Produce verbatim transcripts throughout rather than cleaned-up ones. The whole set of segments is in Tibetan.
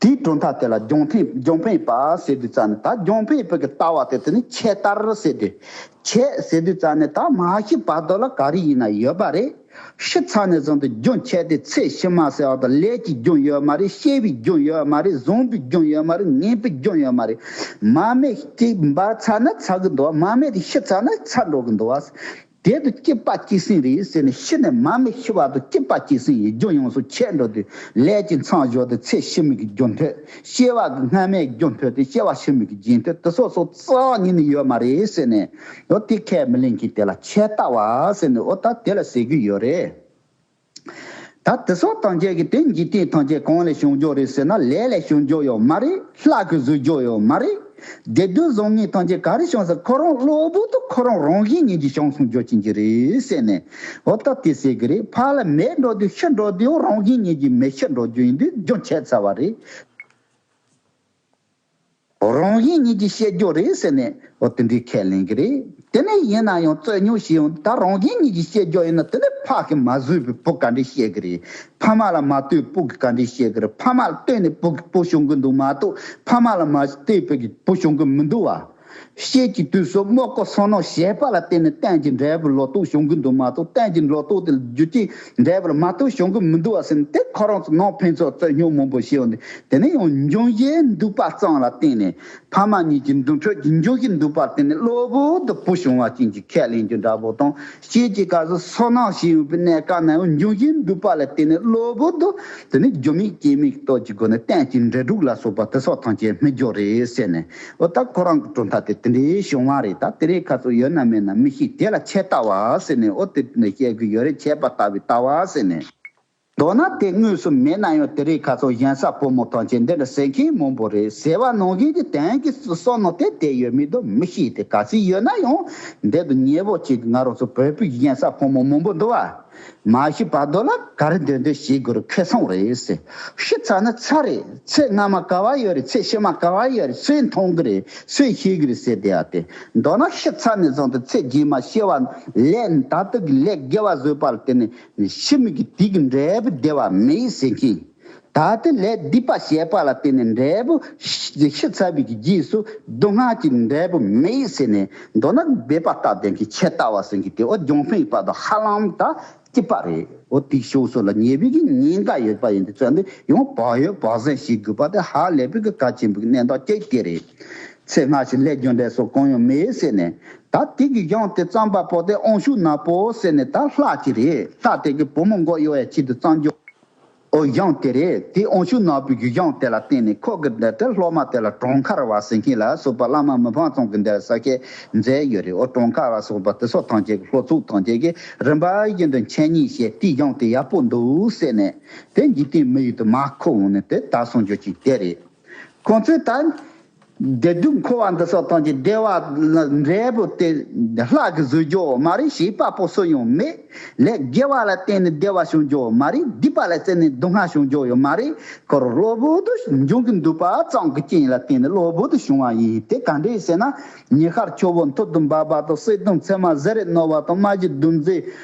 དེའི་གྲུབ་མཐའ་དེ་ལ་རྒྱང་འཕེན་རྒྱང་འཕེན་པ་ཟེར་དུས་ཙམ་ནས། ད་རྒྱང་འཕེན་པའི་གི་ལྟ་བ་དེ་དེ་ནི་ཆད་ལྟར་ཟེར་དུས། ཆད་ཟེར་དུས་ཙམ་ནས་ད་མ་ཤི་བར་དོ་ལ་ག་རེ་ཡིན་ན་ཡོད་པ་རེད། ཤི་ཚར་ནས་བཟུང་སྟེ་རྒྱུན་ཆད་དེ་ཚེ་ཕྱི་མ་ཟེར་བ་དང་། ལས་ཀྱི་རྒྱུན་ཡོད་མ་རེད། སྐྱེ་བའི་རྒྱུན་ཡོད་མ་རེད། བཟུང་བའི་རྒྱུན་ཡོད་མ་རེད། ངན་པའི་རྒྱུན་ཡོད་མ་རེད། མར་མེ་གཅིག་འབར་ཚར་ན་ཚར་གི་འདུག་མར་མེ་དེ་ཤི་ཚར་ན་ཚར་འགྲོ་གི་འདུག་བ། དེ་དུ་སྐྱིད་པ་སྐྱིད་སིང་རེད་ཟེར་ནས། ཤི་ནས་མར་མེ་ཤི་བ་དང་སྐྱིད་པ་སྐྱིད་སིང་ཡི་རྒྱུན་ཡོངས་སུ་ཆད་འགྲོ་དུས། ལས་ཀྱི་མཚམས་འཇོག་སྟེ་ཚེ་ཕྱི་མའི་གི་རྒྱུན་མཐུད། སྐྱེ་བ་གི་སྔ་མའི་རྒྱུན་མཐུད་དེ་སྐྱེ་བ་ཕྱི་མའི་གི་རྒྱུན་མཐུད་དེ་སོགས་སོགས་རྩ་བ་ཉིད་ནས་ཡོད་མ་རེད་ཟེར་ནས། འོ་དེ་ཁས་མི་ལེན་མཁན་དེ་ལ་ཆད་ལྟ་བ་ཟེར་ནས། འོ་ད་དེ་ལ་ཟེར་གི་ཡོད་རེད། ད་དེ་སོགས་ཐམས་ཅད་ཀྱི་དེ་འཇིག་རྟེན་ཐམས་ཅད་གང་ལས་བྱུང་རྒྱུ་རེད་ཟེར་ན། ལས་ལས་བྱུང་རྒྱུ་ཡོད་མ་རེད། ལྷ་གིས་བཟོས་རྒྱུ་ཡོད་མ་རེད། བདེ་སྡུག་བཟང་ངན་ཐམས་ཅད་ག་རེ་བྱུང་ཟེར། ཁོ་རང་གློ་བུར་དུ་ཁོ་རང་རང་བཞིན་ཉིད་ཀྱིས་བྱུང་སོང་རྒྱུ་ཅན་གྱི་རེད་ཟེར་ནས། འོ་ད་དེ་ཟེར་གི་རེད། ཕར་ལ་མེད་འགྲོ་དུས་ཤི་འགྲོ་དུས་རང་བཞིན་ཉིད་ཀྱིས་མེ་ཤི་འགྲོ་རྒྱུ་ཡིན་དུས་རྒྱུན་ཆད་ཚར་བ་རེད། རང་བཞིན་ཉིད་ཀྱིས་ཤི་རྒྱུ་རེད་ཟེར་ནས། འོ་དེ་འདྲའི་ཁས་ལེན་གྱི་རེད། དེ་ནས་ཡིན་ན་ཡང་རྩོད་རྙོག་ཞིག་ཡོང་། ད་རང་བཞིན་ཉིད་ཀྱིས་ཤི་རྒྱུ་ཡིན་ན། དེ་ནས་ཕ་གིས་མ་བཟོས་པའི་བུ་ག་འདྲས་ཤི་གི་རེད། ཕ་མ་ལ་མ་ལྟོས་བུ་གི་ག་འདྲས་ཤི་གི་རེད། ཕ་མ་ལ་ལྟོས་ནས་བུ་གི་བུ་བྱུང་གི་འདུག་མ་གཏོགས། ཕ་མ་ལ་མ་ལྟོས་པའི་གི་བུ་བྱུང་གི་མི་འདུག་བ། ཤི་གི་དུས་སུ་རྨོག་གི་སོ་ནམ་བྱས་པ་ལ་བརྟེན་ནས་གཏན་གྱི་འབྲས་བུ་ལོ་ཏོག་བྱུང་གི་འདུག་མ་གཏོགས། གཏན་གྱི་ལོ་ཏོག་དེ་རྒྱུ་རྐྱེན་འབྲས་བུ་ལ་མ་གཏོགས་བྱུང་གི་མི་འདུག་བ་ཟེར་ནས། དེ་ཁོ་རང་ཚོ་ནང་ཕན་ཚུན་རྩོད་རྙོག་མང་པོ་ཞིག་ཡོང་དུས། དེ་ནས་ཡང་འབྱུང་བཞིའི་འདུས་པ་ཙམ་ལ་བརྟེན་ནས། ཕ་མ་གཉིས་ཀྱི་འདུ་འཕྲོད་ཀྱི་འབྱུང་བཞིའི་འདུས་པ་ལ་བརྟེན་ནས་གློ་བུར་དུ་བུ་བྱུང་བ་ཅན་གྱི་ཁས་ལེན་རྒྱུ་འདྲ་པོ་དང་། ཤི་གི་སྐབས་སུ་སོ་ནམ་ཞིག་ཡོང་པའི་གནས་སྐབས་ན་ཡང་འབྱུང་བཞིའི་འདུས་པ་ལ་བརྟེན་ནས་གློ་བུར་དུ། དེ་ནས་རྒྱུ་མེད་རྐྱེན་མེད་ཀྱི་སྟོབས་ཀྱི་སྒོ་ནས་གཏན་གྱི་འབྲས་དྲུག་ལ་སོགས་པ་དེ་སོགས་ཐམས་ཅད་སྨིན་རྒྱུ་རེད་ཟེར་ནས། འོ་ད་ཁོ་རང་གི་གྲུབ་མཐའ་དེ་དེ་འདྲའི་བྱུང་བ་རེད། ད་དེ་རིང་ཁ་སང་ཡོད་ན་མེད་ན་མི་ཤེས། དེ་ལ་ཆད་ལྟ་བ་ཟེར་ནས། འོ་དེ་ནས་བཤད་གི་ཡོད་རེད། ཆད་པ་ལྟ་བུའི་ལྟ་བ་ཟེར་ནས། མདོར་ན་དེ་དངོས་སུ་མེད་ན་ཡང་། དེ་རིང་ཁ་སང་གཞན་ས་ཕོ་མོ་ཐམས་ཅད་འདི་འདྲ་ཟེར་མཁན་མང་པོ་རེད། ཟེར་བ་ནང་བཞིན་གྱི་དོན་གྱི་བསམ་མནོ་དེ་དེ་ཡོད་མེད་དུ་མི་ཤེས་ཏེ། གལ་སྲིད་ཡོད་ན་ཡང་འདི་དུ་ཉེ་བོ་གཅིག་གི་ང་རང་ཚོ་བོད་པའི་གཞན་ས་ཕོ་མོ་མང་པོ་འདུག་བ། མ་ཤི་བར་དོ་ལ་ག་རེ་འདོད་འདོད་བྱེད་དགོས་རེད། ཁེ་བཟང་རེད་ཟེར། ཤི་ཚར་ན་ཚར་རེད། ཚེ་སྔ་མ་ག་བ་ཡོད་རེད། ཚེ་ཕྱི་མ་ག་བ་ཡོད་རེད། སུས་མཐོང་གི་རེད། སུས་ཤེས་གི་རེད་ཟེར་བསྡད་ཡ་དེ། མདོར་ན་ཤི་ཚར་ནས་བཟུང་སྟེ་ཚེ་རྗེས་མ་སྐྱེ་བ། ལས་ད་ལྟ་གི་ལས་དགེ་བ་བཟོས་པ་ལ་བརྟེན་ནས་ཕྱི་མའི་གི་དུས་ཀྱི་འབྲས་བུ་བདེ་བ་མེད་ཟེར་མཁན། ད་ལྟ་ལས་སྡིག་པ་བྱས་པ་ལ་བརྟེན་ནས་འབྲས་བུ་ཤི་ཤི་ཚར་བའི་གི་རྗེས་སུ་སྡུག་བསྔལ་གྱི་འབྲས་བུ་མེད་ཟེར་ནས། མདོར་ན་སྦས་པ་སྟབས་ལྡན་གྱི་ཆད་ལྟ་བ་ཟེར་མཁན་དེ། འོ་རྒྱང་འཕེན་བར་དོ་ཧ་ལམ་ད་སྐྱིད་པ་རེད། འོ་དེའི་ཕྱོགས་སུ་ལ་ཉེ་བའི་གི་ཉེན་ཁ་ཡོད་པ་ཡིན་དུས་ཙམ་དུ་ཡང་བག་ཡོད་བག་ཟོན་བྱེད་དགོས་པ་དེ་ཧ་ལས་པའི་གི་གལ་ཆེན་པོའི་གནད་འགག་ཅིག་དེ་རེད། ཚེ་སྔ་ཕྱི་ལས་རྒྱུ་འབྲས་སོགས་གང་ཡང་མེད་ཟེར་ནས། ད་དེ་གི་གཞུང་དེ་བརྩམས་པ་པོ་དེ་དབང་ཕྱུག་ནག་པོ་ཟེར་ནས། ད་ལྷ་ཅིག་རེད། ལྷ་དེ་གི་བུ་མོ་མགོ་གཡོག་ཡའི་ཆེད་དུ་བརྩམས་རྒྱུ། འོ་གཞུང་དེ་རེད། དེ་དབང་ཕྱུག་ནག་པོའི་གི་གཞུང་དེ་ལ་བརྟེན་ནས། ཁོ་གི་འདི་དེ་སློབ་མ་དེ་ལ་གྲོང་ཁྱེར་བ་ཟེར་མཁན་ལ་སོགས་པ་བླ་མ་མི་ཕམ་ཚང་གི་འདི་ལ་ས་སྐྱ་མཛད་ཡོད་རེད། འོ་གྲོང་ཁྱེར་བ་སོགས་པ་དེ་སོགས་ཐམས་ཅད་ཀྱི་སློབ་ཚོགས་ཐམས་ཅད་ཀྱིས་རིམ་པ་བཞིན་དུ་འཆད་ཉན་བྱས། དེའི་གཞུང་དེ་ཡག་པོ་འདུག་ཟེར་ནས། དེ་འཇིག་རྟེན་མི་ཡུལ་དུ་མར་འཁོར་འོང་ནས་དེ་དར་སོང་རྒྱུ་ཅིག་དེ་རེད། ཁོང་ཚོས་ད་བདེ་སྡུག་འཁོར་བ་འདི་སོགས་ཐམས་ཅད་བདེ་བ་ལ་འབྲས་བུ་དེ་ལྷ་གིས་བཟོས་རྒྱུ་མ་རེད། བྱེད་པ་པོ་སུ་ཡང་མེད། ལས་དགེ་བ་ལ་བརྟེན་ནས་བདེ་བ་བྱུང་རྒྱུ་མ་རེད། སྡིག་པ་ལ་བརྟེན་ནས་སྡུག་བསྔལ་བྱུང་རྒྱུ་ཡང་མ་རེད། ཁོ་རང་གློ་བུར་དུ་འབྱུང་གི་འདུག་པ་ཙམ་གྱི་རྐྱེན་ལ་བརྟེན་ནས་གློ་བུར་དུ་བྱུང་བ་ཡིན། དེ་ག་འདྲས་ཟེར་ན། ཉི་ཤར་ཆུ་བོ་མཐིལ་དུ་འབབ་པ་དང་། གསེར་གདུང་ཚེར་མ་བཟི་རིས་རྣོ་བ་དང་། རྨ་བྱའི་བདུད་རྩི་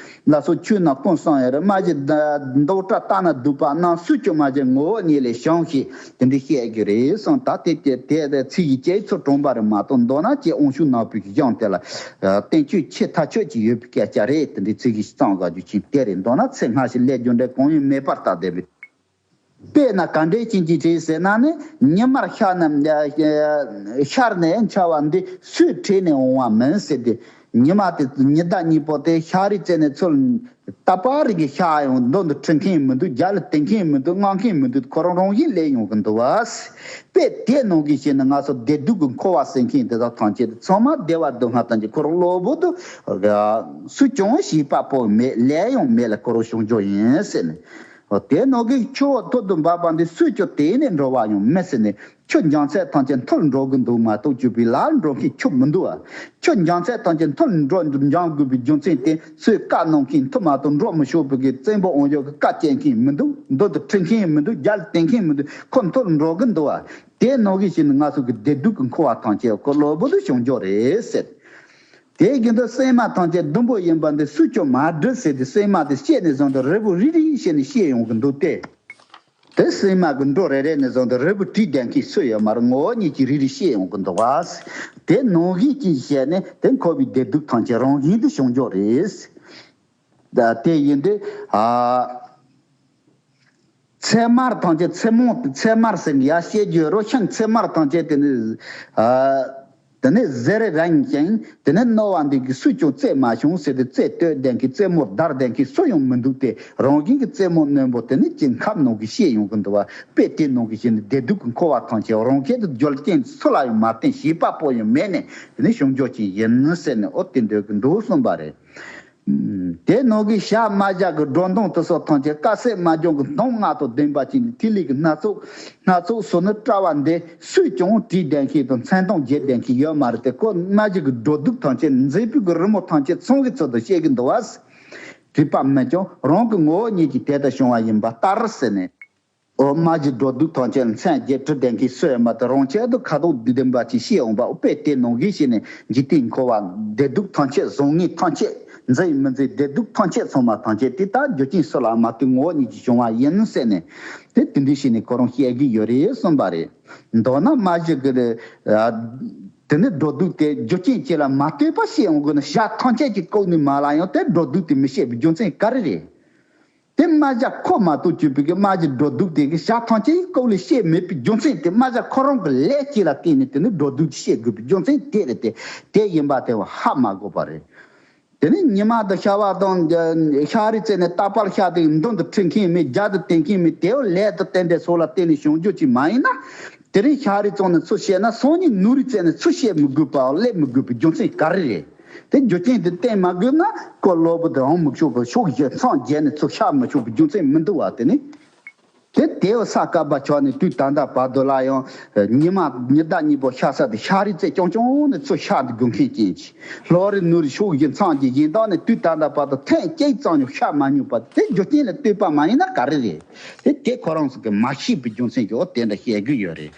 ལ་སོགས་ཆུ་རྣམས་ཀུན་བསམ་ཡང་རུང་། རྨ་བྱའི་མདོག་བཀྲ་རྟ་ནག་བསྡུས་པ་རྣམས། སུས་ཀྱང་མ་བྱས་ངོ་བོ་ཉིད་ལས་བྱུང་ཞེས་དེ་འདྲ་བཤད་ཀྱི་རེད་གསུངས། ད་དེ་དེ་དེ་ཚིག་གི་སྐྱེས་ཚུལ་དྲངས་པ་རེད་མ་གཏོགས། མདོར་ན་ཀྱེ་དབང་ཕྱུག་ནག་པོའི་གཞུང་དེ་ལ་བསྟན་བཅོས་ཆེ་ཐག་ཆོད་ཅིག་ཡོད་པའི་སྐད་ཆ་རེད། དེ་འདྲའི་ཚིག་གི་གཙང་ག་རྒྱུ་ཆེན་དེ་རེད། མདོར་ན་ཚེ་སྔ་ཕྱི་ལས་རྒྱུ་འབྲས་གང་ཡང་མེད་པར་བརྟགས་བསྡད་པའི། དཔེར་ན་ག་འདྲས་ཅན་གྱི་རེད་ཟེར་ན་ནི། ཉི་མར་ཤར་ནས་ཤར་ནས་འཆར་བ་འདི་སུས་བྲིས་ནས་འོང་བ་མིན་ཟེར་ཏེ། ཉི་མ་དེ་ཉི་ཟླ་གཉིས་པོ་དེ་ཤར་རི་རྩེ་ནས་ཚུར་ལྟ་བུ་རིང་གི་ཤར་ཡོང་། མདུན་དུ་ཁྲིད་མཁན་མི་འདུག་རྒྱབ་ལ་དེད་མཁན་མི་འདུག་མངགས་མཁན་མི་འདུག་ཁོ་རང་རང་བཞིན་སླེབས་ཡོང་གི་འདུག་བ། དཔེ་དེ་ནང་གི་བྱས་ན་ང་ཚོ་བདེ་སྡུག་གི་འཁོར་བ་ཟེར་མཁན་དེ་དག་ཐམས་ཅད་དེ་ཚང་མ་བདེ་བ་སྡུག་བསྔལ་ཐམས་ཅད་ཁོ་རང་གློ་བུར་དུ་སུས་ཀྱང་བྱེད་པ་པོ་མེད། ལས་ཡང་མེད་ལ་ཁོ་རང་བྱུང་རྒྱུ་ཡིན་ཟེར་ནས། དེ་ནང་གི་ཆུ་བོ་མཐིལ་དུ་འབབ་པ་འདི་སུས་ཀྱང་དེད་ནས་འགྲོ་བ་ཡང་མེད་ཟེར་ནས། ཆུ་འགྱངས་ཚད་ཐམས་ཅད་མཐིལ་འགྲོ་གི་འདུག་མ་གཏོགས། སྤྱོད་པའི་ལ་འགྲོ་མཁན་ཆུ་མི་འདུག་བ། ཆུ་འགྱངས་ཚད་ཐམས་ཅད་མཐིལ་འགྲོ་འགྱངས་དགོས་པའི་རྒྱུ་མཚན་དེ། སུས་བཀའ་གནང་མཁན་མཐིལ་མ་གཏོགས་འགྲོ་མི་ཆོག་པའི་གི་བཙན་པོ་དབང་ཕྱུག་གི་བཀའ་བཅད་མཁན་མི་འདུག་མདུན་དུ་ཁྲིད་མཁན་མི་འདུག་རྒྱབ་ལ་དེད་མཁན་མི་འདུག་ཁོ་མཐིལ་འགྲོ་གི་འདུག་བ། དེ་ནང་གི་བྱས་ན་ང་ཚོ་གི་བདེ་སྡུག་གི་འཁོར་བ་ཐམས་ཅད་ཁོ་གློ་བུར་དུ་བྱུང་རྒྱུ་རེད་ཟེར། དེ་བཞིན་དུ་སྲན་མ་ཐམས་ཅད་ཟླུམ་པོ་ཡིན་པ་འདི་སུས་ཀྱང་མ་བསྒྲིབས་ཟེར་ཏེ། སྲན་མ་དེ་བཤད་ནས་བཟུང་སྟེ་རིལ་བུ་རིལ་རིལ་བྱས་ནས་བཤད་ཡོང་གི་འདུག་སྟེ། དེ་སྲན་མ་གི་འགྲོ་རེ་རེ་ནས་བཟུང་སྟེ་རིལ་བུ་དྲིས་ལྡན་མཁན་སུ་ཡོད་མ་རེད། ངོ་བོ་ཉིད་ཀྱིས་རིལ་རིལ་བཤད་ཡོང་གི་འདུག་བ། དེ་ནང་བཞིན་ཅིག་བཤད་ནས་དེ་འཁོར་བའི་བདེ་སྡུག་ཐམས་ཅད་རང་བཞིན་དུ་བྱུང་འཇོག་རེད། ད་དེ་ཡིན་དུས་ཨ། ཚད་མར་ཐམས་ཅད་ཚད་མོ་ཚད་མར་ཟེར་ཡ་བཤད་རྒྱུ་རོ་ཤིང་ཚད་མར་ཐམས་ཅད་དེ་ནི་ཨ། དེ་ནས་གཟེར་རིང་ཞིང་དེ་ནས་རྣོ་བ་འདི་གི་སུས་ཀྱང་རྩད་མ་བྱུང་ཟེར་ཏེ་རྩད་གཏོད་ལྡན་གྱི་རྩེད་མོ་བརྡར་ལྡན་གྱི་སུ་ཡང་མི་འདུག་སྟེ། རང་བཞིན་གྱི་རྩེད་མོ་རྣོན་པོ་དེ་ནི་སྐྱེ་ཁམས་ནང་གི་བཤད་ཡོང་གི་འདུག་བ། དཔེ་དེ་ནང་གི་བཤད་ནི་བདེ་སྡུག་གི་འཁོར་བ་ཐམས་ཅད་རང་ཁྱད་དུ་འགྱུར་རྐྱེན་སུ་ལ་ཡང་མ་བརྟེན་བྱེད་པ་པོ་ཡང་མེད་ནས་དེ་ནི་བྱུང་འཇོག་ཅིག་ཡིན་ཟེར་ནས་ཨོ་དེ་འདོད་ཀྱི་འདུག་གསུངས་པ་རེད། དེ་ནང་གི་ཞྭ་རྨ་བྱ་གི་སྒྲོ་མདོངས་དེ་སོགས་ཐམས་ཅད་དཀར་སེར་རྨ་བྱུང་གི་མདོངས་ལྔ་དང་ལྡན་པ་ཅིག་ནི་ཐིག་ལེ་གི་སྣ་ཚོགས། སྣ་ཚོགས་སུ་ནི་བཀྲ་བ་འདི་སུས་ཀྱང་བྲིས་ལྡན་མཁན་དང་མཚན་མདོངས་བརྗེ་ལྡན་མཁན་ཡོད་མ་རེད་དེ། ཁོ་རྨ་བྱ་གི་སྒྲོ་འདོགས་ཐམས་ཅད་མཛེས་པའི་གི་རི་མོ་ཐམས་ཅད་ཚོང་གི་ཚུལ་དུ་བཤད་ཀྱི་འདུག་བ། བྲིས་པ་མིན་ཀྱང་རང་གི་ངོ་བོ་ཉིད་ཀྱིས་དེ་ལྟར་བྱུང་བ་ཡིན་པ་ལྟར་ཟེར་ནས། འོ་རྨ་བྱའི་སྒྲོ་འདོགས་ཐམས་ཅད་མཚན་བརྗེ་བྲི་ལྡན་མཁན་སུ་ཡོད་མ་རེད། རང་ཆས་དུ་ཁ་དོག་ལྡན་པ་ཅིག་བཤད་འོང་བ། དཔེ་དེ་ནང་བཞིན་བྱས་ནས་འཇིག་རྟེན་འཁོར་བ་བདེ་སྡུག་ཐམས་ཅད་བཟང་ངན་ཐམས་ཅད་མཛེས་མི་མཛེས་བདེ་སྡུག་ཐམས་ཅད་ཚང་མ་ཐམས་ཅད་དེ་དག་རྒྱུ་རྐྱེན་སུ་ལ་མ་ལྟོས་ངོ་བོ་ཉིད་ཀྱིས་བྱུང་བ་ཡིན་ཟེར་ནས་དེ་དེ་འདྲ་བྱས་ནས་ཁོ་རང་བཤད་ཀྱི་ཡོད་རེད་གསུངས་པ་རེད། མདོར་ན་རྨ་བྱའི་གི་དེ་ནི་སྒྲོ་འདོགས་དེ་རྒྱུ་རྐྱེན་གཅིག་ལ་མ་ལྟོས་པར་བཤད་འོང་དགོས་ན་བྱ་ཐམས་ཅད་ཀྱི་ལྐོག་ནས་མ་ལ་ཡང་དེ་སྒྲོ་འདོགས་དེ་མི་བཤད་པའི་རྒྱུ་མཚན་ག་རེ་རེད། དེ་རྨ་བྱ་ཁོ་མ་གཏོགས་གྱུར་པའི་གི་རྨ་བྱའི་སྒྲོ་འདོགས་དེ་གི་བྱ་ཐམས་ཅད་ཀྱི་ལྐོག་ལས་བཤད་མེད་པའི་རྒྱུ་མཚན་དེ་རྨ་བྱ་ཁོ་རང་གི་ལས་ཀྱི་ལ་བརྟེན་ནས་དེ་ནི་སྒྲོ་འདོགས་ཀྱིས་བཤད་དགོས་པའི་རྒྱུ་མཚན་དེ་རེད་དེ། དེ་ཡིན་པ་དེ་ཧ་མ་གོ་བ་རེད། དེ་ནི་ཉི་མ་དང་ཤར་བ་དང་ཤར་རིའི་རྩེ་ནས་རྟག་པར་ཤར་དུས་མདུན་དུ་ཁྲིད་མཁན་མེད། རྒྱབ་ཏུ་བསྟན་མཁན་མེད། དེའོ་ལས་དང་རྟེན་འབྲེལ་སོགས་ལ་བརྟེན་ནས་བྱུང་རྒྱུ་ཅིག་མ་ཡིན་ན། དེ་རིང་ཤར་རིའི་རྩེ་ནས་ཚུར་བཤད་ན་སང་ཉིན་ནུབ་རིའི་རྩེ་ནས་ཚུར་བཤད་མི་དགོས་པའམ་སླེབས་མི་དགོས་པའི་རྒྱུ་མཚན་ག་རེ་རེད། དེ་རྒྱུ་རྐྱེན་དེ་བསྟན་མ་དགོས་ན་ཀོ་ལོ་བུ་དེའང་མི་ཆོག་པ། ཕྱོགས་བཞི་མཚམས་བརྒྱད་ནས་ཚུར་ཤར་མི་ཆོག་པའི་རྒྱུ་མཚན་མི་འདུག་བ། དེ་ནི་དེ་དེའི་ས་བསྐལ་པ་ཆགས་ནས་དུས་ད་ལྟ་བར་དུ་ལ་ཡང་ཉི་མ་ཉི་ཟླ་གཉིས་པོ་ཤར་ས་དེ་ཤར་རིའི་རྩེ་རྐྱང་རྐྱང་ནས་ཚུར་ཤར་འདུག་དགོས་མཁན་ཅན་ཅིག་ལྷོ་རི་ནུབ་རི་ཕྱོགས་བཞི་མཚམས་བརྒྱད་གཞན་དག་ནས་དུས་ད་ལྟ་བར་དུ་ཐེངས་གཅིག་ཙམ་ཡང་ཤར་མ་མྱོང་པ་དེ་རྒྱུ་རྐྱེན་ལ་ལྟོས་པ་མ་ཡིན་ན་ག་རེ་རེད། དེ་དེ་ཁོ་རང་ཚོ་གིས་མ་ཤེས་པའི་རྒྱུ་མཚན་གྱིས་འོ་དེ་འདྲ་བཤད་གི་ཡོད་རེད།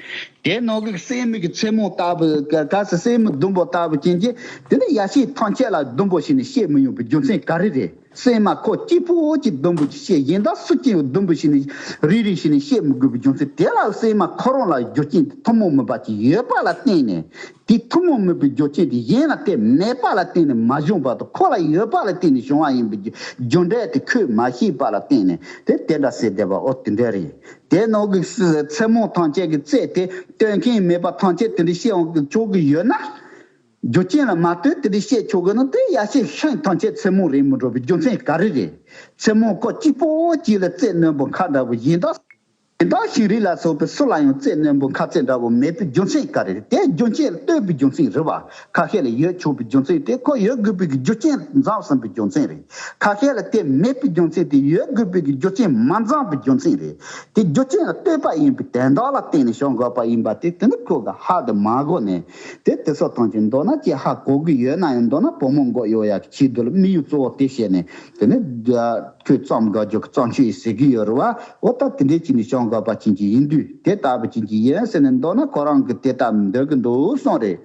དེ་ནང་གི་སྲན་མའི་གི་མཚན་མོ་ལྟ་བུ་ག་ག་ཟེ་སྲན་མའི་ཟླུམ་པོ་ལྟ་བུ་ཅན་གྱི་དེ་ནི་ཡ་ཤས་ཐམས་ཅད་ལ་ཟླུམ་པོ་བྱས་ནས་བཤད་མི་ཡོང་པའི་རྒྱུ་མཚན་ག་རེ་རེད། སྲན་མ་ཁོ་གཅིག་པོ་གཅིག་ཟླུམ་པོ་ཅིག་བཤད། གཞན་དག་སུ་གཅིག་ཟླུམ་པོ་བྱས་ནས་རིལ་རིལ་བྱས་ནས་བཤད་མི་དགོས་པའི་རྒྱུ་མཚན་དེ་ལ་སྲན་མ་ཁོ་རང་ལ་རྒྱུ་རྐྱེན་དེ་ཐུན་མོང་མིན་པ་ཅིག་ཡོད་པ་ལ་བརྟེན་ནས། དེ་ཐུན་མོང་མིན་པའི་རྒྱུ་རྐྱེན་དེ་གཞན་ལ་དེ་མེད་པ་ལ་བརྟེན་ནས་མ་བྱུང་བར་དུ་ཁོ་ལ་ཡོད་པ་ལ་བརྟེན་ནས་བྱུང་བ་ཡིན་པའི་རྒྱུ་འབྲས་དེ་ཁོས་མ་ཤེས་པ་ལ་བརྟེན་ནས་དེ་དེ་འདྲ་ཟེར་བསྡད་པ་འོ་དེ་འདྲ་རེད། དེ་ནང་གི་མཚན་མོ་ཐམས་ཅད་ཀྱི་རྩད་དེ་སྟོན་མཁན་མེད་པ་ཐམས་ཅད་དེ་འདྲ་བཤད་འོང་ཆོག་གི་ཡོད་ན། རྒྱུ་རྐྱེན་ལ་མ་ལྟོས་དེ་འདྲ་བཤད་ཆོག་གི་ན་དེ་ཡ་ཤས་ཤིང་ཐམས་ཅད་མཚན་མོ་རེད་མི་འགྲོ་བའི་རྒྱུ་མཚན་ག་རེ་རེད། མཚན་མོ་ཁོ་གཅིག་པོ་གཅིག་ལ་རྩད་རྣོན་པོ་ཁ་འདྲ་བོ་ཡིན་ད། དེ་དག་ཤིང་རིལ་ལ་སོགས་པའི་སུ་ལ་ཡང་རྩད་རྣོན་པོ་ཁ་རྩད་འདྲ་བོ་མེད་པའི་རྒྱུ་མཚན་ག་རེ་རེད། དེ་རྒྱུ་རྐྱེན་ལ་ལྟོས་པའི་རྒྱུ་མཚན་རེད་བ། ཁ་ཤས་ལ་ཡོད་ཆོག་པའི་རྒྱུ་མཚན་དེ་ཁོ་ཡོད་དགོས་པའི་རྒྱུ་རྐྱེན་འཛོམས་ཟིན་པའི་རྒྱུ་མཚན་རེད། ཁ་ཤས་ལ་དེ་མེད་པའི་རྒྱུ་མཚན་དེ་ཡོད་དགོས་པའི་རྒྱུ་རྐྱེན་མ་འཛོམས་པའི་རྒྱུ་མཚན་རེད། དེ་རྒྱུ་རྐྱེན་ལ་ལྟོས་པ་ཡིན་པའི་དོན་དག་ལ་བརྟེན་ནས་བྱུང་དགོས་པ་ཡིན་པ་དེ་དེ་ནི་ཁོ་གི་ཧ་དེ་མ་གོ་ནས་དེ་དེ་ཚོ་ཐམས་ཅད་མདོར་ན་ཅིག་ཧ་གོ་གི་ཡོད་ན་ཡང་མདོར་ན་བུ་མོ་མགོ་གཡོག་ཡག་གི་ཆེད་དུ་ལ་དམིགས་ཡུལ་གཙོ་བོ་དེ་བྱས་ནས་དེ་ནི། ཁོས་རྩོམ་དགའ་རྒྱུ་གི་རྩོམ་ཆོས་ཡིན་ཟེར་གྱི་ཡོད་རེད་བ། འོ་ད་དེ་འདྲའི་ཅིག་ནས་བྱུང་དགོས་པ་ཅན་གྱི་ཡིན་དུས་དེ་ལྟ་བུ་ཅན་གྱི་ཡིན་ཟེར་ནས་མདོར་ན་ཁོ་རང་གིས་དེ་ལྟ་འདོད་ཀྱི་འདུག་གསུངས་རེད།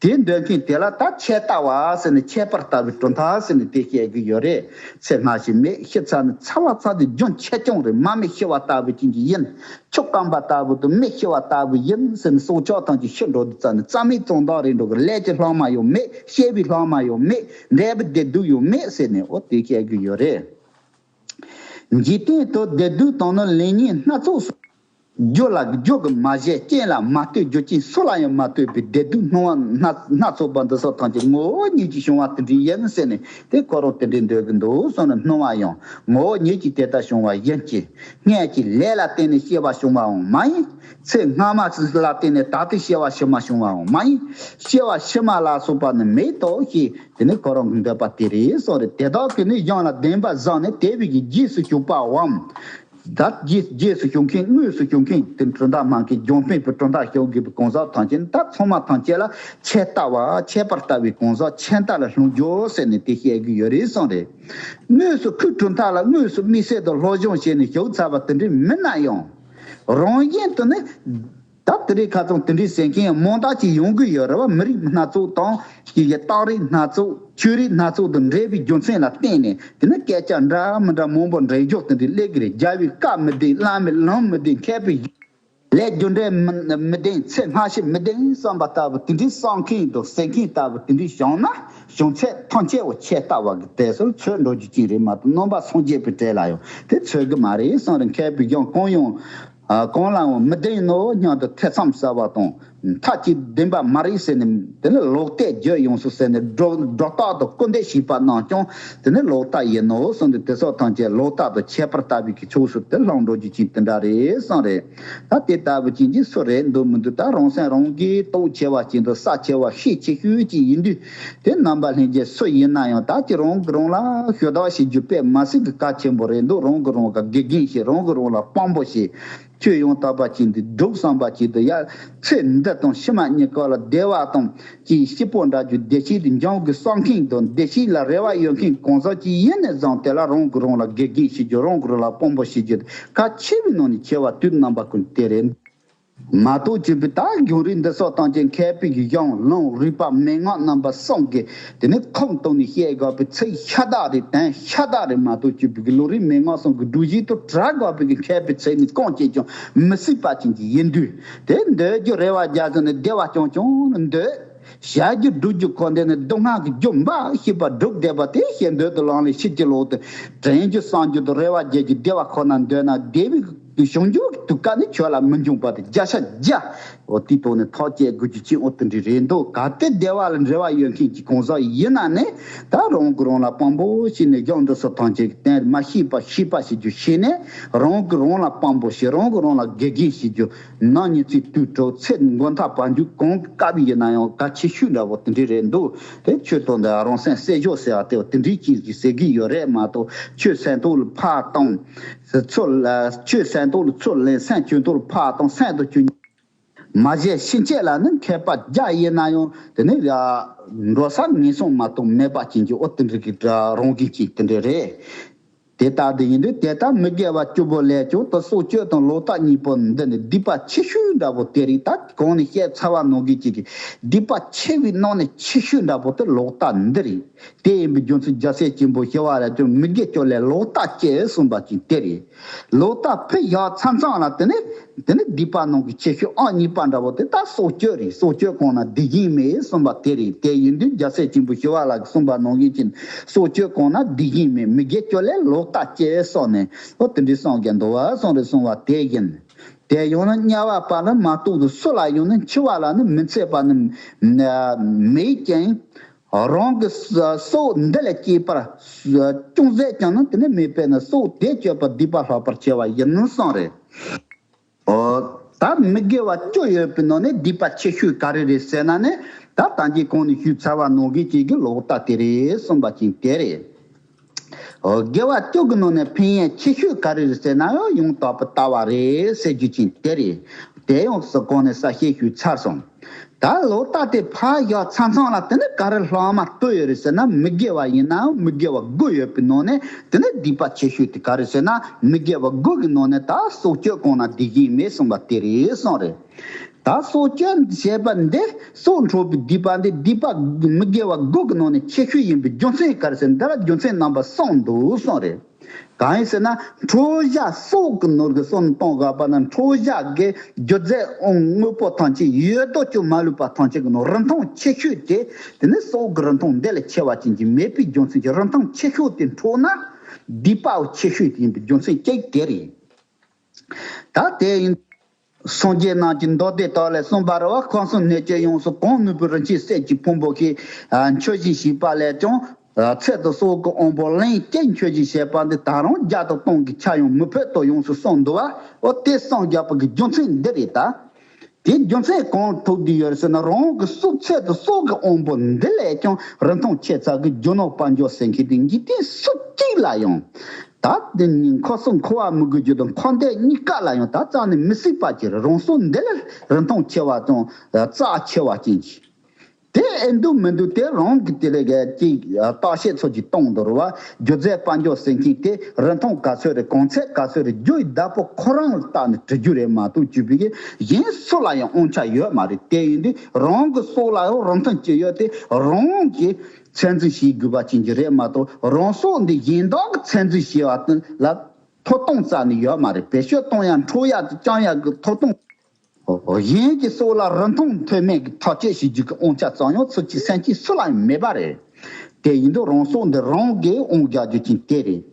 དེ་འདོད་མཁན་དེ་ལ་ད་ཆད་ལྟ་བ་ཟེར་ནས་ཆད་པར་ལྟ་བུའི་གྲུབ་མཐའ་ཟེར་ནས་དེ་བཤད་ཀྱི་ཡོད་རེད། ཚེ་སྔ་ཕྱི་མེད་ཤི་ཚར་ནས་ཚར་བ་ཚར་དུས་རྒྱུན་ཆད་ཀྱང་རེད། མ་མི་ཤི་བ་ལྟ་བུ་ཅན་གྱི་ཡིན། ཆུ་སྐམ་པ་ལྟ་བུ་དང་མེ་ཤི་བ་ལྟ་བུ་ཡིན་ཟེར་ནས་སྲོག་ཆགས་ཐམས་ཅད་ཤི་འགྲོ་དུས་ཙམ་ནས་རྩ་མེད་བཙོན་དག་རེད་འགྲོ་གི། ལས་ཀྱི་ལྷག་མ་ཡང་མེད། སྐྱེ་བའི་ལྷག་མ་ཡང་མེད། འབྲས་བུ་བདེ་སྡུག་ཡང་མེད་ཟེར་ནས་འོ་དེ་བཤད་ཀྱི་ཡོད་རེད། འཇིག་རྟེན་དུ་བདེ་སྡུག་དང་ནི་ལེགས་ཉེས་སྣ་ཚོགས་སུ། རྒྱུ་ལ་རྒྱུ་གིས་མ་བྱས། རྐྱེན་ལ་མ་ལྟོས། རྒྱུ་རྐྱེན་སུ་ལ་ཡང་མ་ལྟོས་པའི་བདེ་སྡུག་སྣང་བ་སྣ་སྣ་ཚོགས་པ་འདི་སོགས་ཐམས་ཅད་ངོ་བོ་ཉིད་ཀྱིས་བྱུང་བ་དེ་འདྲ་ཡིན་ཟེར་ནས་དེ་ཁོ་རང་དེ་འདྲའི་འདོད་ཀྱི་འདུག་གསུངས་ནས་སྣང་བ་ཡང་ངོ་བོ་ཉིད་ཀྱིས་དེ་ལྟར་བྱུང་བ་ཡིན་གྱི། སྔོན་གྱི་ལས་ལ་བརྟེན་ནས་སྐྱེ་བ་བྱུང་བའང་མ་ཡིན། ཚེ་སྔ་མ་ལ་བརྟེན་ནས་ད་ལྟའི་སྐྱེ་བ་ཕྱི་མ་བྱུང་བའང་མ་ཡིན། སྐྱེ་བ་ཕྱི་མ་ལ་སོགས་པ་ནི་མེད་དོ་ཞེས་དེ་ནི་ཁོ་རང་གི་འདོད་པ་དེ་རེད་གསུངས་རེད། དེ་དག་གིས་ནི་གཞན་ལ་བདེན་པར་བཟུང་ནས་དེ་བས་ཀྱི་རྗེས་སུ་ཞུགས་པའམ། ད་རྗེས་རྗེས་སུ་ཞུགས་མཁན་དངོས་སུ་ཞུགས་མཁན་དེ་གྲུབ་མཐའ་སྨྲ་མཁན་རྒྱང་འཕེན་པའི་གྲུབ་མཐའ་ཞུགས་དགོས་པའི་གང་ཟག་ཐམས་ཅད་ད་ཚང་མ་ཐམས་ཅད་ལ་ཆད་ལྟ་བ་ཆད་པར་ལྟ་བའི་གང་ཟག་ཆད་ལྟ་ལ་ལྷུང་འཇུག་ཟེར་ནས་དེ་བཤད་ཀྱི་ཡོད་རེད་གསུངས་རེད། དངོས་སུ་ཁོའི་གྲུབ་མཐའ་ལ་དངོས་སུ་དམིགས་བསལ་དུ་སློབ་སྦྱོང་བྱས་ནས་ཞུགས་ཚར་བ་དེ་འདྲ་མིན་ན་ཡང་། རང་བཞིན་དུ་ནི། ད་དེ་རིང་ཁ་སང་དེ་འདྲའི་ཟེར་མཁན་མང་དག་ཅིག་ཡོང་གི་ཡོད་རེད་བ། མི་རིགས་སྣ་ཚོགས་དང་གི་གི་རྟགས་རིགས་སྣ་ཚོགས། ཆོས་རིགས་སྣ་ཚོགས་དང་འབྲེལ་བའི་རྒྱུ་མཚན་ལ་བརྟེན་ནས། དེ་ནི་སྐད་ཆ་འདྲ་མི་འདྲ་མང་པོ་འགྲེལ་བརྗོད་དེ་འདྲའི་སླེབས་ཀྱི་རེད། རྒྱལ་བའི་བཀའ་མི་བདེན། བླ་མའི་ལུང་མི་བདེན། མཁས་པའི་ལས་རྒྱུ་འབྲས་མི་མི་བདེན། ཚེ་སྔ་ཕྱི་མི་བདེན་བསམ་པ་ལྟ་བུ་དེ་འདྲའི་བསམ་མཁན་དང་ཟེར་མཁན་ལྟ་བུ་དེ་འདྲའི་བྱུང་ན། བྱུང་ཚད་ཐམས་ཅད་པོ་ཆད་ལྟ་བ་གི་དེ་ཚོ་ཚོད་འགྲོ་རྒྱུ་ཅིག་རེད་མ་གཏོགས། རྣམ་པ་སངས་རྒྱས་པའི་གྲས་ལ་ཡང་དེ་ཚོད་གི་མ་རེད་བསམ་རེད། མཁས་པའི་གཞུང་གང་ཡང་། ཨ། གང་ལའང་མི་བདེན་ནོ་སྙམ་དུ་ཐེ་ཚོམ་ཟ་བ་དང་། མཐའ་གཅིག་བདེན་པ་མ་རེད་ཟེར་ནས། དེ་ནི་ལོག་ལྟས་བརྗོད་ཡོང་སོང་ཟེར་ནས་སྒྲོ་སྒྲོ་བཏགས་དང་སྐུར་འདེབས་བྱས་པ་རྣམས་ཀྱང་དེ་ནི་ལོག་ལྟ་ཡིན་ནོ་གསུངས་ཏེ། དེ་སོགས་ཐམས་ཅད་ལོག་ལྟ་དང་ཁྱད་པར་ལྟ་བུའི་གི་ཕྱོགས་སུ་དེ་ལྷུང་འགྲོ་རྒྱུ་ཅིག་དེ་འདྲ་རེད་གསུངས་རེད། ད་དེ་ལྟ་བུ་ཅན་གྱི་སུ་རེད་འདུག་མི་འདུག་ད་རང་སེམས་རང་གིས་རྟོགས་ཆེ་བ་ཅིག་དང་གསལ་ཆེ་བ་ཤེས་ཆེ་ཤོས་ཅིག་ཡིན་དུས། དེ་རྣམ་པ་ལྷན་རྒྱས་སུ་ཡིན་ན་ཡང་ད་ཅི་རང་གིས་རང་ལ་ཞུ་དག་བྱེད་རྒྱུ་དཔེ་མ་སྲིད་ཀྱི་གལ་ཆེན་པོ་རེད་འདུག་རང་གིས་རང་ལ་དགེ་རྒན་བྱེད། རང་གིས་རང་ལ་དཔང་པོ་བྱེད། ཆོས་ཡང་དག་པ་ཅིག་འདི་སྒྲུབ་བསམ་པ་ཅིག་འདི་ཡ། ཚེ་འདི་དང་ཕྱི་མ་གཉིས་ཀ་ལ་བདེ་བ་དང་ཅིག་སྐྱིད་པོ་འདྲ་རྒྱུ། བདེ་སྐྱིད་འདི་འབྱུང་དགོས་བསམ་མཁན་དང་བདེ་སྐྱིད་ལ་རེ་བ་ཡོད་མཁན་གང་ཟག་ཅིག་ཡིན་ནས་བཟུང་། དེ་ལ་རང་གིས་རང་ལ་དགེ་རྒན་བྱེད་རྒྱུ། རང་གིས་རང་ལ་དཔང་པོ་བྱེད་རྒྱུ་གལ་ཆེ་བའི་ནང་ནས་ཆེ་བ་དུས་རྣམ་པ་ཀུན་དེ་རེད། མ་གཏོགས་ཅིག་པའི་ད་རྒྱུན་རིང་འདི་སོགས་དང་ཅིག་མཁས་པའི་གཞུང་ལུང་རིགས་པ་མན་ངག་རྣམ་པ་གསུམ་གྱི་དེ་ནི་ཁུངས་བཏོན་ནས་བཤད་དགོས་པའི་ཚིག་ཤ་སྟག་རེད། དོན་ཤ་སྟག་རེད་མ་གཏོགས། ཅིག་པའི་གི་ལུང་རིགས་མན་ངག་གསུམ་གྱི་སྒྲུབ་བྱེད་དུ་གྲགས་དགོས་པའི་གི་མཁས་པའི་ཚིག་ནི་གང་བྱེད་ཀྱང་མི་སྲིད་པ་ཅན་གྱི་ཡིན་དུས། དེ་འདོད་རྒྱུ་རེ་བ་རྒྱ་ཟེར་ནས་བདེ་བ་རྐྱང་རྐྱང་ནི་འདོད། བྱ་རྒྱུ་སྒྲུབ་རྒྱུ་ཁོ་འདི་ནི་སྡུག་བསྔལ་གྱི་རྒྱུ་འབའ་ཞིག་པ་སྒྲུབ་བསྡད་པ་དེ་ཞེ་འདོད་དུ་ལངས་ལས་ཕྱི་ཅི་ལོག་ཏུ་དྲན་རྒྱུ་བསམ་རྒྱུ་དང་རེ་བ་རྒྱས་རྒྱུ་བདེ་བ་ཁོ་ན་འདོད་ན་བདེ་བའི་གཞུང་འཇུག་དུས་སྐབས་ནི་ཁྱོད་ལ་མི་འབྱུང་བ་དེ་བརྒྱ་ཆ་བརྒྱ། འོ་དེའི་ཐོག་ནས་ཐག་བཅད་དགོས་རྒྱུ་ཅིག་འོ་དེ་འདྲ་རེད་འདུག་གལ་ཏེ་བདེ་བ་ལ་འབྲེལ་བ་ཡོད་མཁན་གྱི་གང་ཟག་ཡིན་ན་ནི། ད་རང་གིས་རང་ལ་དཔང་པོ་བྱས་ནས་གཞུང་འདི་སོགས་ཐམས་ཅད་ཀྱི་སྟེང་མ་ཤེས་པ་ཤེས་པ་བྱེད་རྒྱུ་བྱས་ནས། རང་གིས་རང་ལ་དཔང་པོ་བྱེད། རང་གིས་རང་ལ་དགེ་རྒན་བྱེད་རྒྱུ། ནམ་ཉིན་ཚེ་དུས་དྲུག་ཚེ་མགོ་མཐའ་བར་འཇུག་གང་གི་སྐབས་ཡིན་ན་ཡང་གལ་ཆེ་ཤོས་འདྲ་བོ་དེ་འདྲ་རེད་འདུག་དེ་ཆོས་དང་འདི་རང་སེམས་གསལ་བྱེད་ཟེར་བ་དེ་དེ་འདྲའི་ཅིག་གིས་ཟེར་གི་ཡོད་རེད་མ་གཏོགས། ཆོས་སེམས་ཐོག་ལ་ཕར་བཏང་། ཚུར་ལ་ཆོས་སེམས་ཐོག་ལ་ཚུར་ལེན། སེམས་ཆོས་ཐོག་ལ་ཕར་བཏང་། སེམས་དང་ཆོས་མ་བྱས་ཕྱིན་ཆད་ལ་ནི་མཁས་པ་བརྒྱ་ཡིན་ན་ཡང་དེ་ནི་འགྲོ་ས་ངན་སོང་མ་གཏོགས་མེད་པ་ཅན་གྱི་འོ་དེ་འདྲ་གི་རང་བཞིན་ཅིག་དེ་འདྲ་རེད། དེ་ལྟ་སྟེ་ཡིན་དུས་དེ་ལྟར་མི་དགེ་བ་བཅུ་པོ་ལས་ཀྱང་དེ་སྲོག་གཅོད་དང་ལོག་ལྟ་གཉིས་པོ་འདི་ནི་སྡིག་པ་ཆེ་ཤོས་འདྲ་པོ་དེ་རེད། ད་གོང་ནས་བཤད་ཚར་བ་ནང་བཞིན་ཅིག་གི་སྡིག་པ་ཆེ་བའི་ནང་ནས་ཆེ་ཤོས་འདྲ་པོ་དེ་ལོག་ལྟ་འདི་རེད། དེ་ཡིན་པའི་རྒྱུ་མཚན་རྒྱལ་སྲས་ཆེན་པོ་ཞི་བ་ལྷས་ཀྱང་མི་དགེ་བཅུ་ལས་ལོག་ལྟ་གཅེས་གསུངས་པ་ཅིག་དེ་རེད། ལོག་ལྟ་ཕུད་བཞག་ཚར་ཚར་ལ་དེ་ནི། དེ་ནི་སྡིག་པ་ནང་གི་ཆེ་ཤོས་ཨང་གཉིས་པ་འདྲ་བོ་དེ་ད་སྲོག་གཅོད་རེད། སྲོག་གཅོད་གོང་ན་སྡིག་གཞན་མེད་གསུངས་པ་དེ་རེད། དེ་ཡིན་དུས་རྒྱལ་སྲས་ཆེན་པོ་ཞི་བ་ལྷ་གིས་གསུངས་པ་ནང་བཞིན་གྱི་སྲོག་གཅོད་གོང་ན་སྡིག་གཞན་མེད། མི་དགེ་བཅུ་ལས་ལོག་ལྟ་གཅེས་གསུངས་ནས། ཨོ་དེ་འདྲའི་གསུང་གི་འདུག་བ་གསུངས་རེད་གསུངས་པ་དེ་ཡིན། དེ་ཡང་ན་དམྱལ་བ་པ་ལ་མ་གཏོགས་དུ་སུ་ལ་ཡང་ནི་འཆི་བ་ལ་ནི་མི་འཚེ་བ་ནི་མེད་ཅིང་། རང་གི་སྲོག་འདི་ལས་སྐྱེས་པར་ཅུང་ཟད་ཀྱང་ནི་དེ་ནི་མེད་པས་ན། སྲོག་དེ་གཅོད་པར་སྡིག་པ་ལྷག་པར་བྱ་བ་ཡིན་གསུངས་རེད། ཨོ། ད་མི་དགེ་བ་བཅུ་ཡོད་པའི་ནང་ནས་སྡིག་པ་ཆེ་ཤོས་ག་རེ་རེད་ཟེར་ན་ནི། ད་ད་གིན་གོང་ནས་ཞུས་ཚར་བ་ནང་བཞིན་གཅིག་གི་ལོག་ལྟ་དེ་རེད་གསུངས་པ་ཅིག་དེ་རེད། ཨོ། དགེ་བ་བཅུ་གི་ནང་ནས་ཕན་ཡོན་ཆེ་ཤོས་ག་རེ་རེད་ཟེར་ན་ཡང་ཡང་དག་པའི་ལྟ་བ་རེད་ཟེར་རྒྱུ་ཅིག་དེ་རེད། དེ་ཡང་སུ་གོང་ནས་གསལ་བཤད་ཞུས་ཚར་སོང་། ད་ལོག་ལྟ་དེ་ཕར་བཞག་ཚར་ཚར་ལ་དེ་ནི་ག་རེ་ལྷག་མ་ལྟོས་ཡོད་རེད་ཟེར་ན། མི་དགེ་བ་ཡིན་ནའང་མི་དགེ་བ་དགུ་ཡོད་པའི་ནང་ནས་དེ་ནི་སྡིག་པ་ཆེ་ཤོས་དེ་ག་རེ་ཟེར་ན། མི་དགེ་བ་དགུ་གི་ནང་ནས་ད་སྲོག་གཅོད་གོང་ན་སྡིག་གཞན་མེད་གསུངས་པ་དེ་རེད་གསུངས་རེད། ད་སྲོག་གཅོད་བྱས་པ་འདི་སྲོག་འཕྲོག་པའི་སྡིག་པ་འདི་སྡིག་པ་མི་དགེ་བ་དགུ་གི་ནང་ནས་ཆེ་ཤོས་ཡིན་པའི་རྒྱུ་མཚན་ག་རེ་ཟེར་ན། འདི་ལ་རྒྱུ་མཚན་རྣམ་པ་གསུམ་འདུག་གསུངས་རེད། གང་ཡིན་ཟེར་ན། འཕྲོག་བྱ་སྲོག་གི་ནོར་གྱི་སོ་ནི་གཏོང་དགོས་པ་ན། འཕྲོག་བྱ་གི་རྒྱུ་རྫས་དངོས་པོ་ཐམས་ཅད་ཡོད་དོ་ཅོག་མ་ལུས་པ་ཐམས་ཅད་ཀྱི་ནང་རིན་ཐང་ཆེ་ཤོས་དེ། དེ་ནི་སྲོག་གི་རིན་ཐང་འདི་ལས་ཆེ་བ་ཅན་གྱི་མེད་པའི་རྒྱུ་མཚན་གྱིས་རིན་ཐང་ཆེ་ཤོས་དེ་འཕྲོག་ན། སྡིག་པའོ་ཆེ་ཤོས་དེ་ཡིན་པའི་རྒྱུ་མཚན་གཅིག་དེ་རེད། ད་དེ་ཡིན། སངས་རྒྱས་རྣམས་ཀྱི་མདོ་སྡེ་དག་ལས་གསུངས་པ་རེད་བ། ཁམས་གསུམ་གནོད་བྱེད་ཡོངས་སུ་གང་ནུས་པའི་རིན་ཆེན་གསེར་གྱི་ཕུང་པོ་ཞིག་མཆོད་སྦྱིན་བྱས་པ་ལས་ཀྱང་། ཚེ་དང་སྲོག་གི་དབང་པོ་ལན་གཅིག་མཆོད་སྦྱིན་བྱས་པ་འདི་ད་རུང་བརྒྱ་དང་སྟོང་གི་ཆ་ཡང་མི་ཕོད་དོ་ཡོངས་སུ་གསུངས་འདུག་བ། འོ་དེ་གསུངས་བཞག་པ་གི་རྒྱུ་མཚན་འདི་རེད་ད། དེ་རྒྱུ་མཚན་གང་ཐུག་བསྡད་ཡོད་ཟེར་ན། རང་གི་སྲོག་ཚེ་དང་སྲོག་གི་དབང་པོ་འདི་ལས་ཀྱང་རིན་ཐང་ཆེ་ཙག་གི་རྒྱུ་ནོར་དཔལ་འབྱོར་ཟེར་མཁན་དེ་འཇིག་རྟེན་སུ་གཅིག་ལ་ཡང་། ད་དེ་ཉིད་འཁོར་གསུམ་འཁོར་བ་མི་དགོས་རྒྱུ་དང་འཁོར་འདས་གཉིས་ཀ་ལ་ཡང་ད་རྩ་ནས་མི་སྲིད་པ་ཅིག་རེད། རང་སྲོག་འདི་ལས་རིན་ཐང་ཆེ་བ་དང་རྩ་ཆེ་བ་ཅན་ཅིག་དེ་ཨེ་འདུག་མི་འདུག་དེ་རང་གི་དེ་ལས་ཀྱི་བརྟག་དཔྱད་ཚོ་ཅིག་གཏོང་འདོར་བ། སྒྱུ་རྩལ་དཔལ་འབྱོར་ཟེར་མཁན་དེ་རིན་ཐང་ག་ཚོད་རེད། གོང་ཚད་ག་ཚོད་རེད། རྒྱུ་ཡི་བདག་པོ་ཁོ་རང་ལ་བལྟས་ནས་འབྲི་རྒྱུ་རེད་མ་གཏོགས། བཅུ་པའི་གི་གཞན་སུ་ལ་ཡང་དབང་ཆ་ཡོད་མ་རེད། དེ་ཡིན་དུས་རང་གི་སྲོག་ལ་ཡང་རིན་ཐང་ཅི་ཡོད་དེ་རང་གིས་ཚད་འཛིན་བྱེད་དགོས་པ་ཅན་གྱི་རེད་མ་གཏོགས། རང་སྲོག་འདི་གཞན་དག་གིས་ཚད་འཛིན་བྱས་པ་ལ་ཐོབ་ཐང་རྩ་ནས་ཡོད་མ་རེད། བེད་སྤྱོད་གཏོང་ཡ་འཕྲོག་ཡ་དང་བཅིངས་ཡ་གི་ཐོབ་ཐང་། གཞན་གྱི་སྲོག་ལ་རིན་ཐང་ཐོན་མེད་ཀྱི་ཐག་གཅོད་བྱེད་རྒྱུ་གི་དབང་ཆ་ཙམ་ཡང་ཚུར་གཅིག་སེམས་ཅན་སུ་ལ་ཡང་མེད་པ་རེད། དེ་ཡིན་དུས་རང་སྲོག་འདི་རང་གིས་དབང་རྒྱག་རྒྱུ་ཅན་དེ་རེད།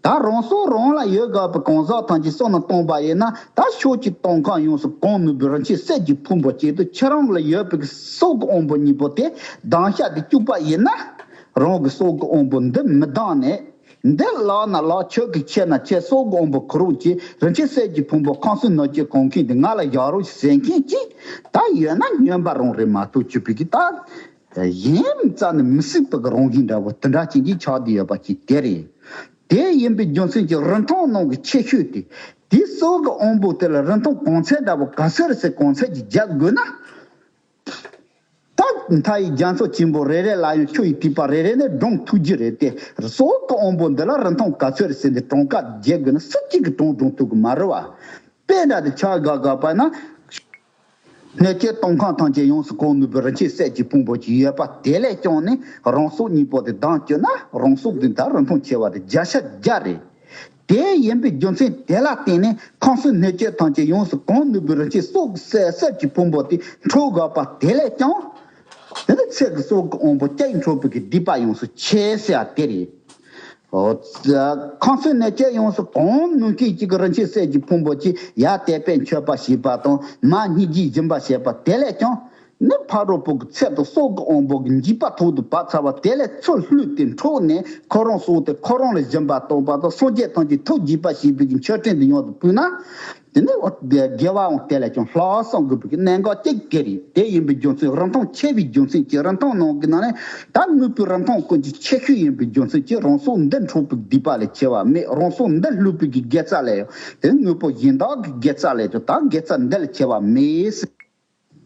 ད་རང་སྲོག་རང་ལ་ཡོད་དགོས་པའི་གང་ཟག་ཐམས་ཅད་བསམ་བློ་བཏང་པ་ཡིན་ན། ད་ཕྱོགས་ཀྱི་སྟོང་ཁམས་ཡོངས་སུ་གང་ནུས་པའི་རིན་ཆེན་གསེར་གྱི་ཕུང་པོ་གཅིག་ཏུ་ཁྱེད་རང་ལ་ཡོད་པའི་སྲོག་གི་དབང་པོ་གཉིས་པོ་དེ་གདང་ཤ་དེ་བཅུག་པ་ཡིན་ན། རང་གི་སྲོག་གི་དབང་པོ་འདི་མི་གདང་ནས། འདི་ལག་ན་ལག། ཁྱོད་ཀྱིས་ཁྱེར་ན་ཁྱེར། སྲོག་གི་དབང་པོ་ཁུར་རོགས་གྱིས། རིན་ཆེན་གསེར་གྱི་ཕུང་པོ་ཁམས་གསུམ་སྣོད་བཅུད་གང་མཁན་དེ་ང་ལ་བཞག་རོགས་ཟེར་མཁན་ཅིག་ད་ཡོད་ན་སྨྱོན་པ་རང་རེད་མ་གཏོགས། བཅུ་པའི་གི་ད་གཞན་རྩ་ནས་མི་སྲིད་པ་གི་རང་བཞིན་འདྲ་བོ་དེ་འདྲ་ཅན་གྱི་ཆགས་བསྡད་ཡོད་པ་ཅིག་དེ་རེད། དེ་ཡིན་པའི་རྒྱུ་མཚན་གྱིས་རིན་ཐང་ནང་གི་ཁྱད་ཆོས་དེ། དེའི་སྲོག་གི་དབང་པོ་དེ་ལ་རིན་ཐང་གོང་ཚད་འདྲ་བོ་ག་ཚོད་རེད་ཟེར་གོང་ཚད་ཀྱིས་རྒྱག་དགོས་ན། ད་མཐའ་ཡི་རྒྱ་མཚོ་ཆེན་པོ་རེ་རེ་ལ་ཡང་ཆུ་ཡི་ཐིགས་པ་རེ་རེ་ནས་སྒྲོན་ཐུབ་རྒྱུ་རེད་དེ། སྲོག་གི་དབང་པོ་འདི་ལ་རིན་ཐང་ག་ཚོད་རེད་ཟེར་ནས་གྲངས་ཀ་བརྗེ་དགོས་ན་སུ་གཅིག་གིས་གྲངས་སྒྲོན་ཐུབ་གི་མ་རེད་བ། དཔེ་འདྲ་དེ་ཆ་བཞག་དགོས་པ་ན། སྣོད་བཅུད་སྟོང་ཁམས་ཐམས་ཅད་ཡོངས་སུ་གང་ནུས་པའི་རིན་ཆེན་གསེར་གྱི་ཕུང་པོ་ཅིག་ཡོད་པ་དེ་ལས་ཀྱང་ནི་རང་སྲོག་གཉིས་པོ་དེ་གདང་བཅུག་ན་རང་སྲོག་འདི་ད་རིན་ཐང་ཆེ་བ་དེ་བརྒྱ་ཆ་བརྒྱ་རེད། དེ་ཡིན་པའི་རྒྱུ་མཚན་དེ་ལ་བརྟེན་ནས་ཁམས་གསུམ་སྣོད་བཅུད་ཐམས་ཅད་ཡོངས་སུ་གང་ནུས་པའི་རིན་ཆེན་སྲོག་གི་གསེར་གསེར་གྱི་ཕུང་པོ་དེ་འཕྲོག་དགོས་པ་དེ་ལས་ཀྱང་། དེ་ནི་ཚེ་གི་སྲོག་གི་དབང་པོ་གཅིག་འཕྲོག་པའི་གི་སྡིག་པ་ཡོངས་སུ་ཆེ་ཟེར་བ་དེ་རེད། ཨོ། ཁམས་གསུམ་སྣོད་བཅུད་ཡོངས་སུ་གང་ནུས་མཁན་གཅིག་གི་རིན་ཆེན་གསེར་གྱི་ཕུང་པོ་གཅིག་ཡར་དད་པས་མཆོད་པ་བྱས་པ་དང་མར་སྙིང་རྗེས་སྦྱིན་པ་བྱས་པ་དེ་ལས་ཀྱང་། ནི་ཕ་རོལ་པོ་གི་ཚེ་དང་སྲོག་གི་དབང་པོ་གི་འཇིགས་པ་ཐོག་ཏུ་བབས་ཚར་བ་དེ་ལས་ཚུར་བླུས་ཏེ་འཕྲོག་ནས་ཁོ་རང་སྲོག་དེ་ཁོ་རང་ལ་སྦྱིན་པ་གཏོང་བ་དང་སངས་རྒྱས་ཐམས་ཅད་ཐུགས་དགྱེས་པ་བྱེད་པའི་གི་མཆོད་སྤྲིན་དུ་ཡོངས་སུ་ཕུལ་ན། དེ་ནི་དགེ་བའང་དེ་ལས་ཀྱང་ལྷག་བསམ་དགོས་པའི་གི་གནད་འགག་གཅིག་དེ་རེད། དེ་ཡིན་པའི་རྒྱུ་མཚན་རིན་ཐང་ཆེ་བའི་རྒྱུ་མཚན་གྱིས་རིན་ཐང་ནང་གི་ནང་ནས་ད་དངོས་པོའི་རིན་ཐང་ཀུན་གྱི་ཆེ་ཤོས་ཡིན་པའི་རྒྱུ་མཚན་གྱིས་རང་སྲོག་འདི་འཕྲོག་པའི་སྡིག་པ་ལས་ཆེ་བ་མེད། རང་སྲོག་འདི་བླུས་པའི་གི་དགེ་རྩ་ལས་ཡང་དེ་དངོས་པོ་གཞན་དག་གི་དགེ་རྩ་ལས་ཀྱང་ད་དགེ་རྩ་འདི་ལས་ཆེ་བ་མེད།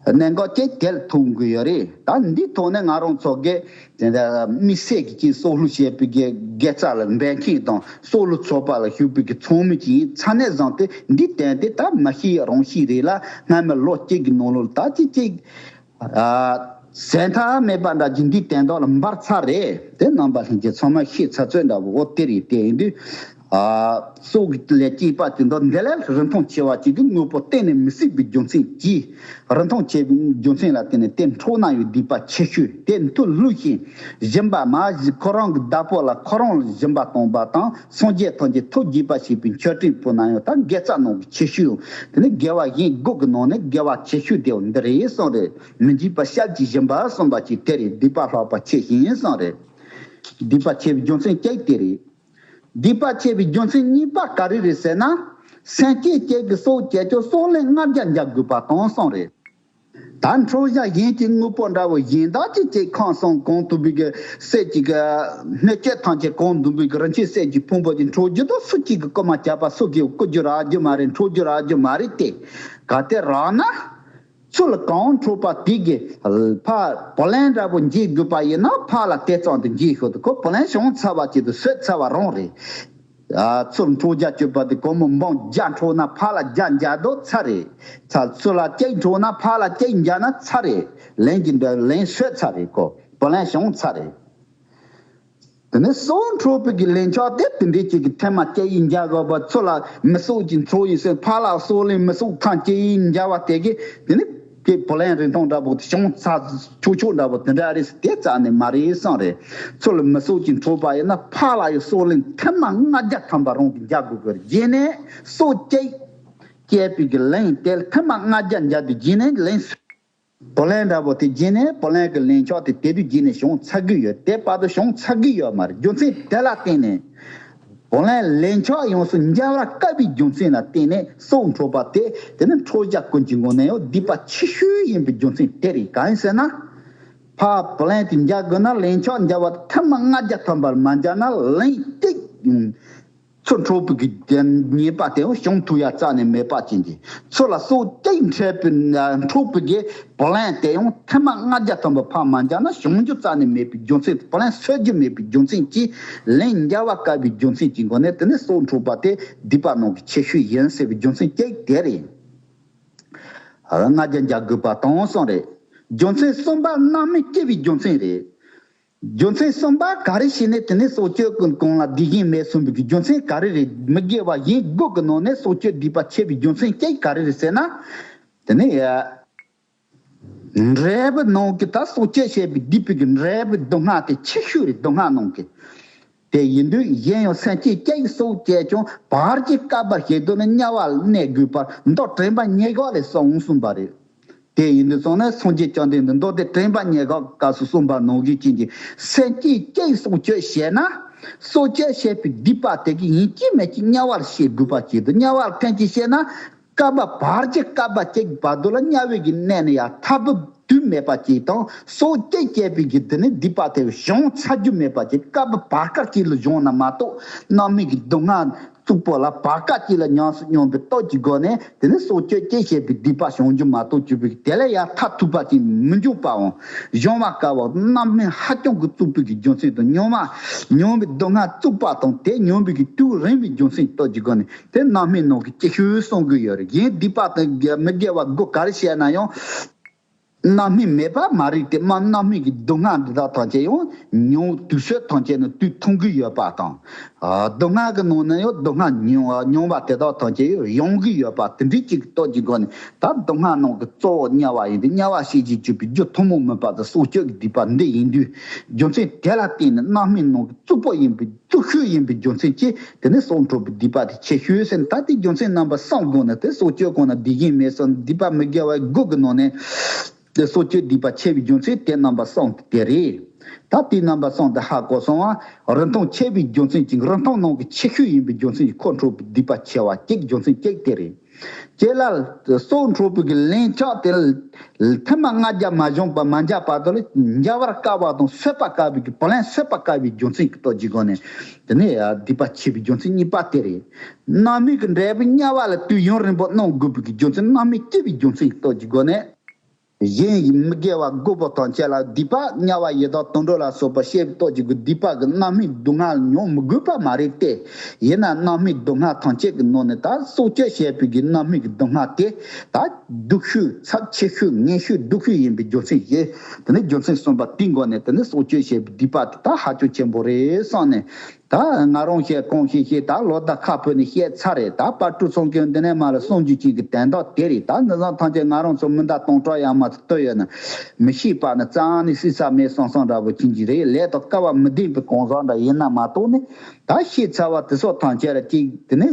གནད་འགག་ཅིག་དེ་ལ་ཐུག་གི་ཡོད་རེད། ད་འདིའི་ཐོག་ནས་ང་རང་ཚོ་གི་དེ་འདྲ་དམིགས་བསལ་གྱི་ཅིག་སྲོག་བླུ་བྱེད་པའི་གི་དགེ་རྩ་ལ་འབད་མཁན་དང་སྲོག་བླུ་ཚོགས་པ་ལ་ཞུགས་པའི་གི་ཚོགས་མི་ཅིག་ཡིན་ཙང་ནས་བཟུང་སྟེ་འདིའི་སྟེང་དེ་ད་མ་ཤེས་རང་ཤེས་རེད་ལ། སྔ་མའི་ལོ་གཅིག་གི་ནང་ལོགས་ལ་ད་ཅིག་ཅིག་ཟད་མཐའ་མེད་པ་འདྲ་ཅིག་འདིའི་སྟེང་ཐོག་ལ་འབར་ཚར་རེད། དེ་རྣམ་པ་ལྷན་རྒྱས་ཚང་མས་ཤེས་ཚར་ཚོད་འདྲ་བོ་འོ་དེ་རེད། དེ་ཡིན་དུས། ཨ། སྲོག་ལས་སྐྱེས་པ་དེ་འདྲ་འདི་ལས་རིན་ཐང་ཆེ་བ་ཅིག་གི་དངོས་པོ་གཏན་ནས་མི་སྲིད་པའི་རྒྱུ་མཚན་གྱིས། རིན་ཐང་ཆེ་བའི་རྒྱུ་མཚན་ལ་བརྟེན་ནས་དེ་འཕྲོག་ན་ཡང་སྡིག་པ་ཆེ་ཤོས། དེ་མཐུ་བླུད་ཅིང་སྦྱིན་པ་མ་བྱས་ཁོ་རང་གི་བདག་པོ་ལ་ཁོ་རང་ལ་སྦྱིན་པ་གཏོང་བ་དང་སངས་རྒྱས་ཐམས་ཅད་ཐུགས་དགྱེས་པ་བྱེད་པའི་མཆོད་སྤྲིན་ཕུལ་ན་ཡང་ད་དགེ་རྩ་ནང་གི་ཆེ་ཤོས། དེ་ནི་དགེ་བ་གཞན་དགུ་གི་ནང་ནས་དགེ་བ་ཆེ་ཤོས་དེ་འདི་རེད་གསུངས་རེད། མི་འཇིགས་པ་ཞལ་གྱིས་བཞེས་པ་གསུངས་པ་ཅིག་དེ་རེད། སྡིག་པ་ལྷག་པ་ཆེ་ཞིང་གསུངས་རེད། སྡིག་པ་ཆེ་བའི་རྒྱུ་མཚན་གཅིག་དེ་རེད། སྡིག་པ་ཆེ་བའི་རྒྱུ་མཚན་གཉིས་པ་ག་རེ་རེད་ཟེར་ན། སེམས་ཅན་གཅིག་གི་སྲོག་བཅད་ཀྱང་སྲོག་ལན་ལྔ་བརྒྱ་འཇལ་དགོས་པ་དང་གསུངས་རེད། ད་འཕྲོག་བྱ་གཞན་གྱི་དངོས་པོ་འདྲ་བོ་གཞན་དག་ཅིག་ཅིག་ཁམས་གསུམ་གང་ཐུབ་པའི་གི་གསེར་གྱི་གི་སྣོད་བཅུད་ཐམས་ཅད་གང་འདུལ་བའི་གི་རིན་ཆེན་གསེར་གྱི་ཕུང་པོ་ཅིག་འཕྲོག་རྒྱུ་དང་སུ་གཅིག་གི་རྐུ་མ་བྱས་པ་སུ་གིས་རྐུ་རྒྱུ་རག་རྒྱུ་མ་རེད། འཕྲོག་རྒྱུ་རག་རྒྱུ་མ་རེད་དེ། གལ་ཏེ་རག་ན། ཚུར་གང་འཕྲོག་པ་དེ་གིས་ཕར་བུ་ལོན་འདྲ་པོ་འཇལ་དགོས་པ་ཡིན་ན་ཕར་ལ་དེ་ཙམ་དུ་འཇལ་ཤོག་དུ་ཁོ་བུ་ལོན་བྱུང་ཚར་བ་ཅིག་ཏུ་བཟོས་ཚར་བ་རང་རེད། ཨ། ཚུར་འཕྲོག་རྒྱ་གཅོད་པ་དེ་སྒོར་མོ་འབུམ་བརྒྱ་འཕྲོག་ན་ཕར་ལ་བརྒྱ་འཇལ་དོ་ཚར་རེད། ཚར་ཚུར་ལ་གཅིག་འཕྲོག་ན་ཕར་ལ་གཅིག་འཇལ་ན་ཚར་རེད། ལན་གྱི་འདྲ་ལན་བཟོས་ཚར་རེད། ཁོ་བུ་ལོན་བྱུང་ཚར་རེད། དེ་ནས་སྲོག་འཕྲོག་པའི་གི་ལན་ཆགས་དེ་དེ་འདྲའི་ཅིག་གི་ཐེངས་མ་གཅིག་ཡིན་འཇལ་དགོས་པ། ཚུར་ལ་མི་སྲོག་ཅིག་འཕྲོག་ཡིན་ཟེར་ཕར་ལ་སྲོག་ལན་མི་སྲོག་ཐེངས་གཅིག་ཡིན་འཇལ་བ་དེ་གི་དེ་ནི་དེ་བུ་ལོན་རིན་ཐང་འདྲ་པོ་དེ་བྱུང་ཚར་ཆོག་ཆོག་འདྲ་པོ་དེ་འདྲ་རེད་ཟེར་དེ་རྩ་ནས་མ་རེད་བསམ་རེད། ཚུར་ལ་མི་སྲོག་ཅིག་འཕྲོག་པ་ཡིན་ན་ཕར་ལ་ཡང་སྲོག་ལན་ཐེངས་མ་ལྔ་བརྒྱ་ཐམ་པ་རང་གིས་འཇལ་དགོས་གི་རེད། རྗེས་ནས་སྲོག་གཅིག་བཅད་པའི་གི་ལན་དེ་ཐེངས་མ་ལྔ་བརྒྱ་འཇལ་དུས་རྗེས་ནས་ལན་བུ་ལོན་འདྲ་པོ་དེ་རྗེས་ནས་བུ་ལོན་གྱི་ལན་ཆགས་དེ་དེ་དུས་རྗེས་ནས་བྱུང་ཚར་གི་ཡོད། དེ་བར་དུ་བྱུང་ཚར་གི་ཡོད་མ་རེད། རྒྱུ་མཚན་དེ་ལ་བརྟེན་ནས་བུ་ལོན་ལན་ཆགས་ཡོངས་སུ་འཇལ་བར་དཀའ་བའི་རྒྱུ་མཚན་ལ་བརྟེན་ནས་སྲོག་འཕྲོག་པ་དེ་དེ་ནི་འཕྲོག་བྱ་ཀུན་གྱི་ངོས་ནས་ཡང་སྡིག་པ་ཆེ་ཤོས་ཡིན་པའི་རྒྱུ་མཚན་དེ་རེད། གང་ཡིན་ཟེར་ན། ཕར་བུ་ལོན་དེ་འཇལ་དགོས་ན་ལན་ཆགས་འཇལ་བར་ཐེངས་མ་ལྔ་བརྒྱ་ཐམ་པར་མ་འཇལ་ན་ལན་གཅིག་ཚུར་འཕྲོག་པའི་གི་ཉེས་པ་དེ་ཡང་བྱུང་ཐུབ་ཡ་རྩ་ནས་མེད་པ་ཅན་གྱི། ཚུར་ལ་སྲོག་གཅོད་འཕྲད་པའི་འཕྲོག་པའི་གི་བུ་ལོན་དེ་ཡང་ཐེངས་མ་ལྔ་བརྒྱ་ཐམ་པ་ཕར་མ་འཇལ་ན་བྱང་རྒྱུ་རྩ་ནས་མེད་པའི་རྒྱུ་མཚན། བུ་ལོན་སོན་རྒྱུ་མེད་པའི་རྒྱུ་མཚན་གྱིས་ལན་འཇལ་བ་དཀའ་བའི་རྒྱུ་མཚན་གྱི་སྒོ་ནས། དེ་ནི་སྲོག་འཕྲོག་པ་དེ་སྡིག་པ་ནང་གི་ཆེ་ཤོས་ཡིན་ཟེར་བའི་རྒྱུ་མཚན་གཅིག་དེ་རེད། ལྔ་བརྒྱ་འཇལ་དགོས་པ་དང་གསུམ་རེད། རྒྱུ་མཚན་གསུམ་པ་རྣམ་སྨིན་སྐྱེ་བའི་རྒྱུ་མཚན་རེད། རྒྱུ་མཚན་གསུམ་པ་ག་རེ་བྱས་ནས་དེ་ནས་སྲོག་གཅོད་ཀྱི་གོང་ལ་སྡིག་ཞན་མེད་གསུངས་པའི་རྒྱུ་མཚན་ག་རེ་རེད། མི་དགེ་བ་གཞན་དགུ་གི་ནང་ནས་སྲོག་གཅོད་སྡིག་པ་ཆེ་བའི་རྒྱུ་མཚན་གཅིག་ག་རེ་རེད་ཟེར་ན། དེ་ནས་འབྲས་བུ་ནང་གི་ད་སྲོག་གཅོད་བྱས་པའི་སྡིག་པའི་གི་འབྲས་བུ་སྡུག་བསྔལ་དེ་ཆེ་ཤོས་རེད། སྡུག་བསྔལ་ནང་གི། དེ་ཡིན་དུས་གཞན་ཡང་སེམས་ཅན་གཅིག་སྲོག་བཅད་ཀྱང་བར་གྱི་བསྐལ་པ་ཞིག་ཏུ་ནི་དམྱལ་བ་ལ་གནས་དགོས་པར་མདོ་དྲན་པ་ཉེ་འགོག་ལས་གསུངས་གསུངས་པ་རེད། དེ་ཡིན་དུས་སོང་ནས་སངས་རྒྱས་བཅོམ་ལྡན་འདས་མདོ་སྡེ་དྲན་པ་ཉེ་འགོག་སྐབས་སུ་གསུངས་པ་ནང་བཞིན་ཅན་གྱི་སེམས་ཅན་གཅིག་སྲོག་གཅོད་བྱས་ན། སྲོག་གཅོད་བྱས་པའི་སྡིག་པ་དེ་གིས་ཡིན་གཅིག་མིན་གཅིག་དམྱལ་བར་སྐྱེ་དགོས་པ་ཅིག་ཏུ། དམྱལ་བར་ཐེངས་གཅིག་སྐྱེས་ན། བསྐལ་པ་བར་གྱི་བསྐལ་པ་གཅིག་བར་དུ་ལ་དམྱལ་བའི་གི་གནས་ནས་ཡང་ཐར་པ་དུས་མེད་པ་ཅིག་དང་། སྲོག་གཅོད་བྱས་པའི་གི་དེ་ནི་སྡིག་པ་དེ་བྱང་ཚར་རྒྱུ་མེད་པ་ཅིག། བསྐལ་པ་བར་སྐབས་གཅིག་ལ་བྱུང་ན་མ་གཏོགས། རྣམ་སྨིན་གྱི་སྡུག་བསྔལ་རྩུབ་པོ་ལ་བར་སྐབས་གཅིག་ལ་ཉམས་སུ་མྱོང་བའི་སྟོབས་ཀྱི་སྒོ་ནས། དེ་ནི་སྲོག་གཅོད་བྱས་བྱས་པའི་སྡིག་པ་བྱང་རྒྱུ་མ་གཏོགས། གཅིག་པའི་དེ་ལས་ཡང་ཐར་ཐུབ་པ་ཅིག་མི་འབྱུང་བའོ། བྱང་བ་དཀའ་བ། རྣམ་སྨིན་ཧ་ཅང་གི་རྩུབ་པའི་གི་རྒྱུ་མཚན་དང་། མྱོང་བ་མྱོང་བའི་སྡུག་བསྔལ་རྩུབ་པ་དང་། དེ་མྱོང་བའི་གི་དུས་རིང་བའི་རྒྱུ་མཚན་སྟོབས་ཀྱི་སྒོ་ནས། དེ་རྣམ་སྨིན་ནང་གི་གཅིག་ཤོས་གསུང་གི་ཡོད་རེད། གཞན་སྡིག་པ་དང་མི་དགེ་བ་དགུ་ག་རེ་བཤད་ན་ཡང་། རྣམ་སྨིན་མེད་པ་མ་རེད་དེ། མ་རྣམ་སྨིན་གྱི་སྡུག་བསྔལ་འདི་དག་ཐམས་ཅད་ཡང་མྱོང་། དུས་ཚོད་ཐམས་ཅད་ནི་དུས་ཐུང་གི་ཡོད་པ་དང་། ཨ། སྡུག་བསྔལ་གྱི་ནང་ནས་ཡང་སྡུག་བསྔལ་མྱོང་མྱོང་བ་དེ་དག་ཐམས་ཅད་ཡང་ཡོང་གི་ཡོད་པ་དེ་འདྲའི་གཅིག་གི་སྟོབས་ཀྱི་སྒོ་ནས། ད་སྡུག་བསྔལ་ནང་གི་གཙོ་བོ་དམྱལ་བ་ཡིན་ཏེ། དམྱལ་བ་ཞེས་བྱ་གྱུར་པའི་རྒྱུ་ཐུན་མོང་མིན་པ་དང་སྲོག་གཅོད་ཀྱི་སྡིག་པ་འདི་ཡིན་དུས། རྒྱུ་མཚན་དེ་ལ་བརྟེན་ནས་རྣམ་སྨིན་ནང་གི་རྩུབ་པོ་ཡིན་པའི། རྩུབ་ཤོས་ཡིན་པའི་རྒྱུ་མཚན་གྱིས། དེ་ནི་སྲོག་འཕྲོག་པའི་སྡིག་པ་དེ་ཆེ་ཤོས་ཟེར། ད་དེ་རྒྱུ་མཚན་རྣམ་པ་གསུམ་སྒོ་ནས། དེ་སྲོག་གཅོད་གོང་ན་སྡིག་ཞན་མེད་གསུངས། སྡིག་པ་མི་དགེ་བ་དགུ་གི་ནང་ནས། དེ་སྲོག་གཅོད་སྡིག་པ་ཆེ་བའི་རྒྱུ་མཚན་དེ་རྣམ་པ་གསུམ་དེ་རེད། ད་དེ་རྣམ་པ་གསུམ་དེ་ཧ་གོ་སོང་བ། རིན་ཐང་ཆེ་བའི་རྒྱུ་མཚན་གྱིས། རིན་ཐང་ནང་གི་ཆེ་ཤོས་ཡིན་པའི་རྒྱུ་མཚན་གྱིས། ཁོ་འཕྲོག་པའི་སྡིག་པ་ཆེ་བ་གཅིག་རྒྱུ་མཚན་གཅིག་དེ་རེད། ཁྱེད་ལ་སྲོག་འཕྲོག་པའི་གི་ལན་ཆགས་དེ་ལ་ཐེངས་མ་ལྔ་བརྒྱ་མ་བྱུང་བ་མ་འཇལ་བར་དུ་ལ་འཇལ་བར་དཀའ་བ་དང་། སོན་པར་དཀའ་བའི་གི་བུ་ལོན་སོན་པར་དཀའ་བའི་རྒྱུ་མཚན་གྱི་སྟོབས་ཀྱི་སྒོ་ནས། དེ་ནས་སྡིག་པ་ཆེ་བའི་རྒྱུ་མཚན་གཉིས་པ་དེ་རེད། རྣམ་སྨིན་གྱི་འབྲས་བུ་དམྱལ་བ་ལ་དུས་ཡུན་རིང་པོ་གནང་དགོས་པའི་གི་རྒྱུ་མཚན། རྣམ་སྨིན་སྐྱེ་བའི་རྒྱུ་མཚན་གྱི་སྟོབས་ཀྱི་སྒོ་ནས། གཞན་ཡི་མི་དགེ་བ་དགུ་པོ་ཐམས་ཅད་ལ། སྡིག་པ་དམྱལ་བ་ཡི་དྭགས་དུད་འགྲོ་ལ་སོགས་པ་སྐྱེ་བའི་སྟོབས་ཀྱི་སྒོ། སྡིག་པ་གི་རྣམ་སྨིན་སྡུག་བསྔལ་མྱོང་མི་དགོས་པ་མ་རེད་དེ། ཡིན་ན་རྣམ་སྨིན་སྡུག་བསྔལ་ཐམས་ཅད་ཀྱི་ནང་ནས་ད་སྲོག་གཅོད་བྱས་པའི་གི་རྣམ་སྨིན་གྱི་སྡུག་བསྔལ་དེ། ད་སྡུག་ཤོས། ཚབས་ཆེ་ཤོས། ངན་ཤོས། སྡུག་ཤོས་ཡིན་པའི་རྒྱུ་མཚན་གྱིས། དེ་ནི་རྒྱུ་མཚན་གསུམ་པ་དེའི་སྒོ་ནས། དེ་ནི་སྲོག་གཅོད་བྱས་པའི་སྡིག་པ་དེ་ད་ཧ་ཅང་ཆེན་པོ་རེད་བསམ་ནས། ད་ང་རང་བཤད་ཁོང་བཤད་བཤད། ད་ལོ་ཟླ་ཁ་ཕུད་ནས་བཤད་ཚར་རེད། ད་དཔལ་སྤྲུལ་ཚང་གིས་འདི་ནས་མར་ལ་གསུང་རྒྱུ་ཅིག་གི་དན་རྟགས་དེ་རེད། ད་འདི་ཚང་ཐམས་ཅད་ང་རང་ཚོ་མི་འདའ་སྟོང་ཕྲག་ཡར་མར་དུ་བཏུལ་ཡོད་ན། མི་ཤེས་པ་ནི་རྩ་ནས་སྲིད་ས་མེད་བསམ་བསམ་འདྲ་པོ་ཅན་གྱི་རེད། ལས་དང་སྐལ་བ་མི་ལྡན་པའི་གང་ཟག་འདྲ་ཡིན་ན་མ་གཏོགས་ནི། ད་ཤེས་ཚར་བ་དེ་སོགས་ཐམས་ཅད་ལ་ཅིག་དེ་ནས་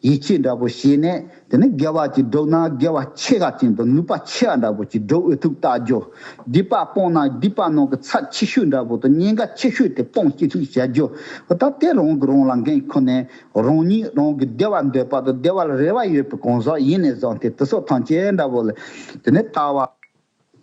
ཡིད་ཆེས་འདྲ་པོ་བྱས་ནས། དེ་ནས་དགེ་བ་ཅིག་བསྒྲུབ་ན་དགེ་བ་ཆེ་བ་ཅན་དང་ནུས་པ་ཆེ་བ་འདྲ་པོ་ཅིག་བསྒྲུབ་འོས་ཐུག་བལྟ་རྒྱུ། སྡིག་པ་སྤོང་ན་སྡིག་པ་ནང་གི་ཚབས་ཆེ་ཤོས་འདྲ་པོ་དང་ཉེན་ཁ་ཆེ་ཤོས་དེ་སྤོང་ཅི་ཐུབ་བྱ་རྒྱུ། ད་དེ་རང་གིས་རང་ལ་འགན་ཁུར་ནས། རང་ཉིད་རང་གི་བདེ་བ་འདོད་པ་དང་བདེ་བ་ལ་རེ་བ་ཡོད་པའི་གང་ཟག་ཡིན་ནས་བཟུང་སྟེ། དེ་སོགས་ཐམས་ཅད་འདྲ་པོ་ལ་དེ་ནས་ལྟ་བ།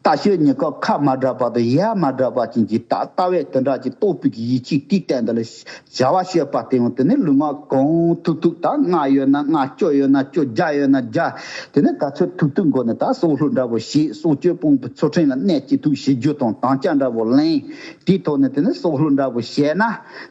ལྟ་སྤྱོད་ཉེན་ཁ་ཁ་མ་བསྒྲགས་པ་དང་ཡ་མ་བསྒྲགས་པ་ཅན་གྱི་ད་ལྟ་བས་དེ་འདྲ་ཅིག་རྟོགས་པའི་གི་ཡིད་ཆེས་དེའི་སྟེང་དུ་ལ་བྱ་བ་བྱེད་པ་དེ་ཡང་དེ་ནི་ལུས་ངག་གང་ཐུབ་ཐུབ། ད་ལྔ་ཡོད་ན་ལྔ། བཅུ་ཡོད་ན་བཅུ། བརྒྱ་ཡོད་ན་བརྒྱ། དེ་ནི་ག་ཚོད་ཐུབ་ཐུབ་སྒོ་ནས་ད་སྲོག་བླུ་འདྲ་པོ་བྱེད། སྲོག་གཅོད་སྤོང་བའི་ཚུལ་ཁྲིམས་ལ་གནས་ཅི་ཐུབ་བྱེད་རྒྱུ་དང་དམ་བཅའ་འདྲ་པོ་ལེན། དེའི་ཐོག་ནས་དེ་ནི་སྲོག་བླུ་འདྲ་པོ་བྱས་ན།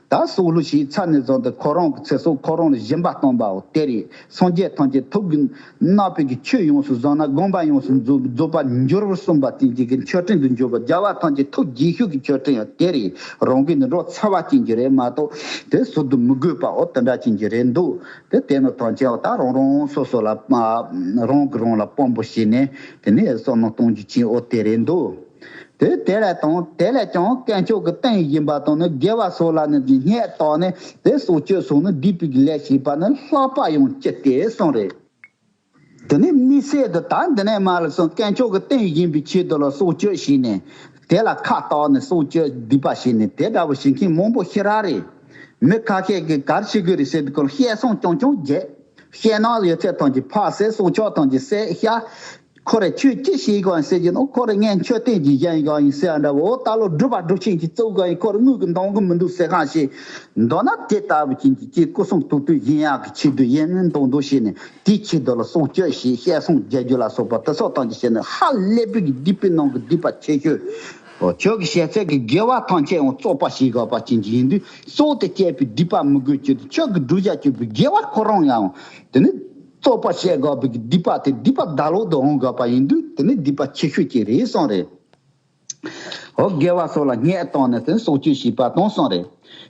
ད་སྲོག་བླུ་བྱས་ཚར་ནས་བཟུང་སྟེ་ཁོ་རང་གི་ཚེ་སྲོག་ཁོ་རང་ལ་སྦྱིན་པ་གཏོང་བའོ་དེ་རེད། སངས་རྒྱས་ཐམས་ཅད་ཐུགས་ཀྱི་གནས་པའི་གི་ཆོས་ཡོངས་སུ་བཟུང་ན། དགོངས་པ་ཡོངས་སུ་རྫོགས་རྫོགས་པར་འགྱུར་བར་གསུངས་པ་དེ་ཉིད་ཀྱི་མཆོད་སྤྲིན་དུ་འགྱུར་བ། རྒྱལ་བ་ཐམས་ཅད་ཐུགས་དགྱེས་ཤོས་ཀྱི་མཆོད་སྤྲིན་ཡང་དེ་རེད། རང་གི་ནི་འགྲོ་ཚར་བ་ཅན་གྱི་རེད་མ་གཏོགས་དེ་ཟུར་དུ་མི་དགོས་པའོ་དེ་འདྲ་ཅན་གྱི་རེད་འདུག་དེ་དེ་ནི་ཐམས་ཅད་ད་རང་རང་སོ་སོ་ལ་རང་གིས་རང་ལ་དཔང་པོ་བྱས་ནས་དེ་ནས་བསམ་བློ་གཏོང་རྒྱུ་ཅན་འོ་དེ་རེད་འདུག་དེ་དེ་ལས་དང་དེ་ལས་ཀྱང་དཀོན་མཆོག་གི་རྟེན་ཡིན་པ་དང་ནི། དགེ་བ་སོགས་ལ་ནི་སྙད་བཏགས་ནས། དེ་སྲོག་གཅོད་སོགས་ནི་སྡིག་པའི་ལས་བྱེད་པ་ནི་ལྷག་པ་ཡང་ཅི་སྟེ་གསུངས་རེད། དེ་ནི་དམིགས་བསལ་དུ་ད་འདི་ནས་མར་ལ་སོང་དཀོན་མཆོག་གི་རྟེན་ཡིན་པའི་ཆེད་དུ་ལ་སྲོག་གཅོད་བྱས་ནས། དེ་ལ་ཁ་བཏགས་ནས་སྲོག་གཅོད་སྡིག་པ་བྱས་ནས་དེ་འདྲ་བོ་བྱེད་མཁན་མང་པོ་ཞེ་དྲག་རེད། མི་ཁ་ཤས་ཀྱིས་ག་རེ་བྱེད་དགོས་རེད་ཟེར་དུས་སྐོར་བཤད་སོང་རྐྱང་རྐྱང་བརྗེད། བཤད་ན་ཡོད་ཚད་ཐམས་ཅད་ཕར་བསད། སྲོག་ཆགས་ཐམས་ཅད་བསད་ཤག་ཁོ་རེ་ཁྱོད་ཅི་ཞིག་གང་ཟེར་གྱི་ནོ། ཁོ་རེ་ངས་མཆོད་རྟེན་གྱི་གཞན་གང་ཡིན་ཟེར་འདྲ་བོ། ད་ལོ་སྒྲུབ་པ་སྒྲུབ་ཆེན་གྱི་གཙོ་གང་ཡིན། ཁོ་རེ་དངུལ་གྱི་འདང་གི་མི་འདུག་ཟེར་གང་ཞིག་མདོར་ན་དེ་ལྟ་བུ་ཅན་གྱི་ཀྱི་སྐུ་གསུང་ཐུགས་དུས་ཡིན་ཡག་གི་ཆེད་དུ་ཡིན་མདོག་མདོག་བྱས་ནས། དེའི་ཆེད་དུ་ལ་སྲུང་སྐྱོབ་བྱས། བཤད་སྲུང་རྒྱག་རྒྱུ་ལ་སོགས་པ་དེ་སོགས་དང་གི་བྱས་ནས། ཧ་ལས་པའི་གི་སྡིག་པའི་ནང་གི་སྡིག་པ་ཆེ་ཤོས། ཨོ། ཁྱོད་ཀྱི་བཤད་ཚད་ཀྱི་དགེ་བ་ཐམས་ཅད་ཡང་བཙོག་པ་བྱེད་དགོས་པ་ཅན་གྱི་ཡིན་དུས། སྲོག་དེ་བཅད་པའི་སྡིག་པ་མི་དགོས་ཀྱི། ཁྱོད་ཀྱི་བསྒྲུབ་བྱ་སྤྱོད་པའི་དགེ་བ་ཁོ་རང་ཡང་དེ་ནི་བཙོག་པ་བྱེད་དགོས་པའི་གི་སྡིག་པ་དེ། སྡིག་པ་བདག་ལོག་ཏུ་འོང་དགོས་པ་ཡིན་དུས། དེ་ནི་སྡིག་པ་ཆེ་ཤོས་ཅིག་རེད་གསུངས་རེད། འོ། དགེ་བ་སོགས་ལ་སྙད་བཏང་ནས་དེ་སྲོག་གཅོད་བྱས་པ་དང་གསུངས་རེད།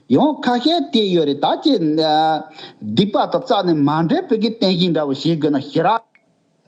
ཡང་ཁ་ཤས་དེ་ཡོད་རེད། ད་ཅི་སྡིག་པ་དང་རྩ་ནས་མ་འདྲེས་པའི་གི་རྟེན་གཞི་འདྲ་བོ་བྱེད་དགོས་ན་ཞེ་དྲག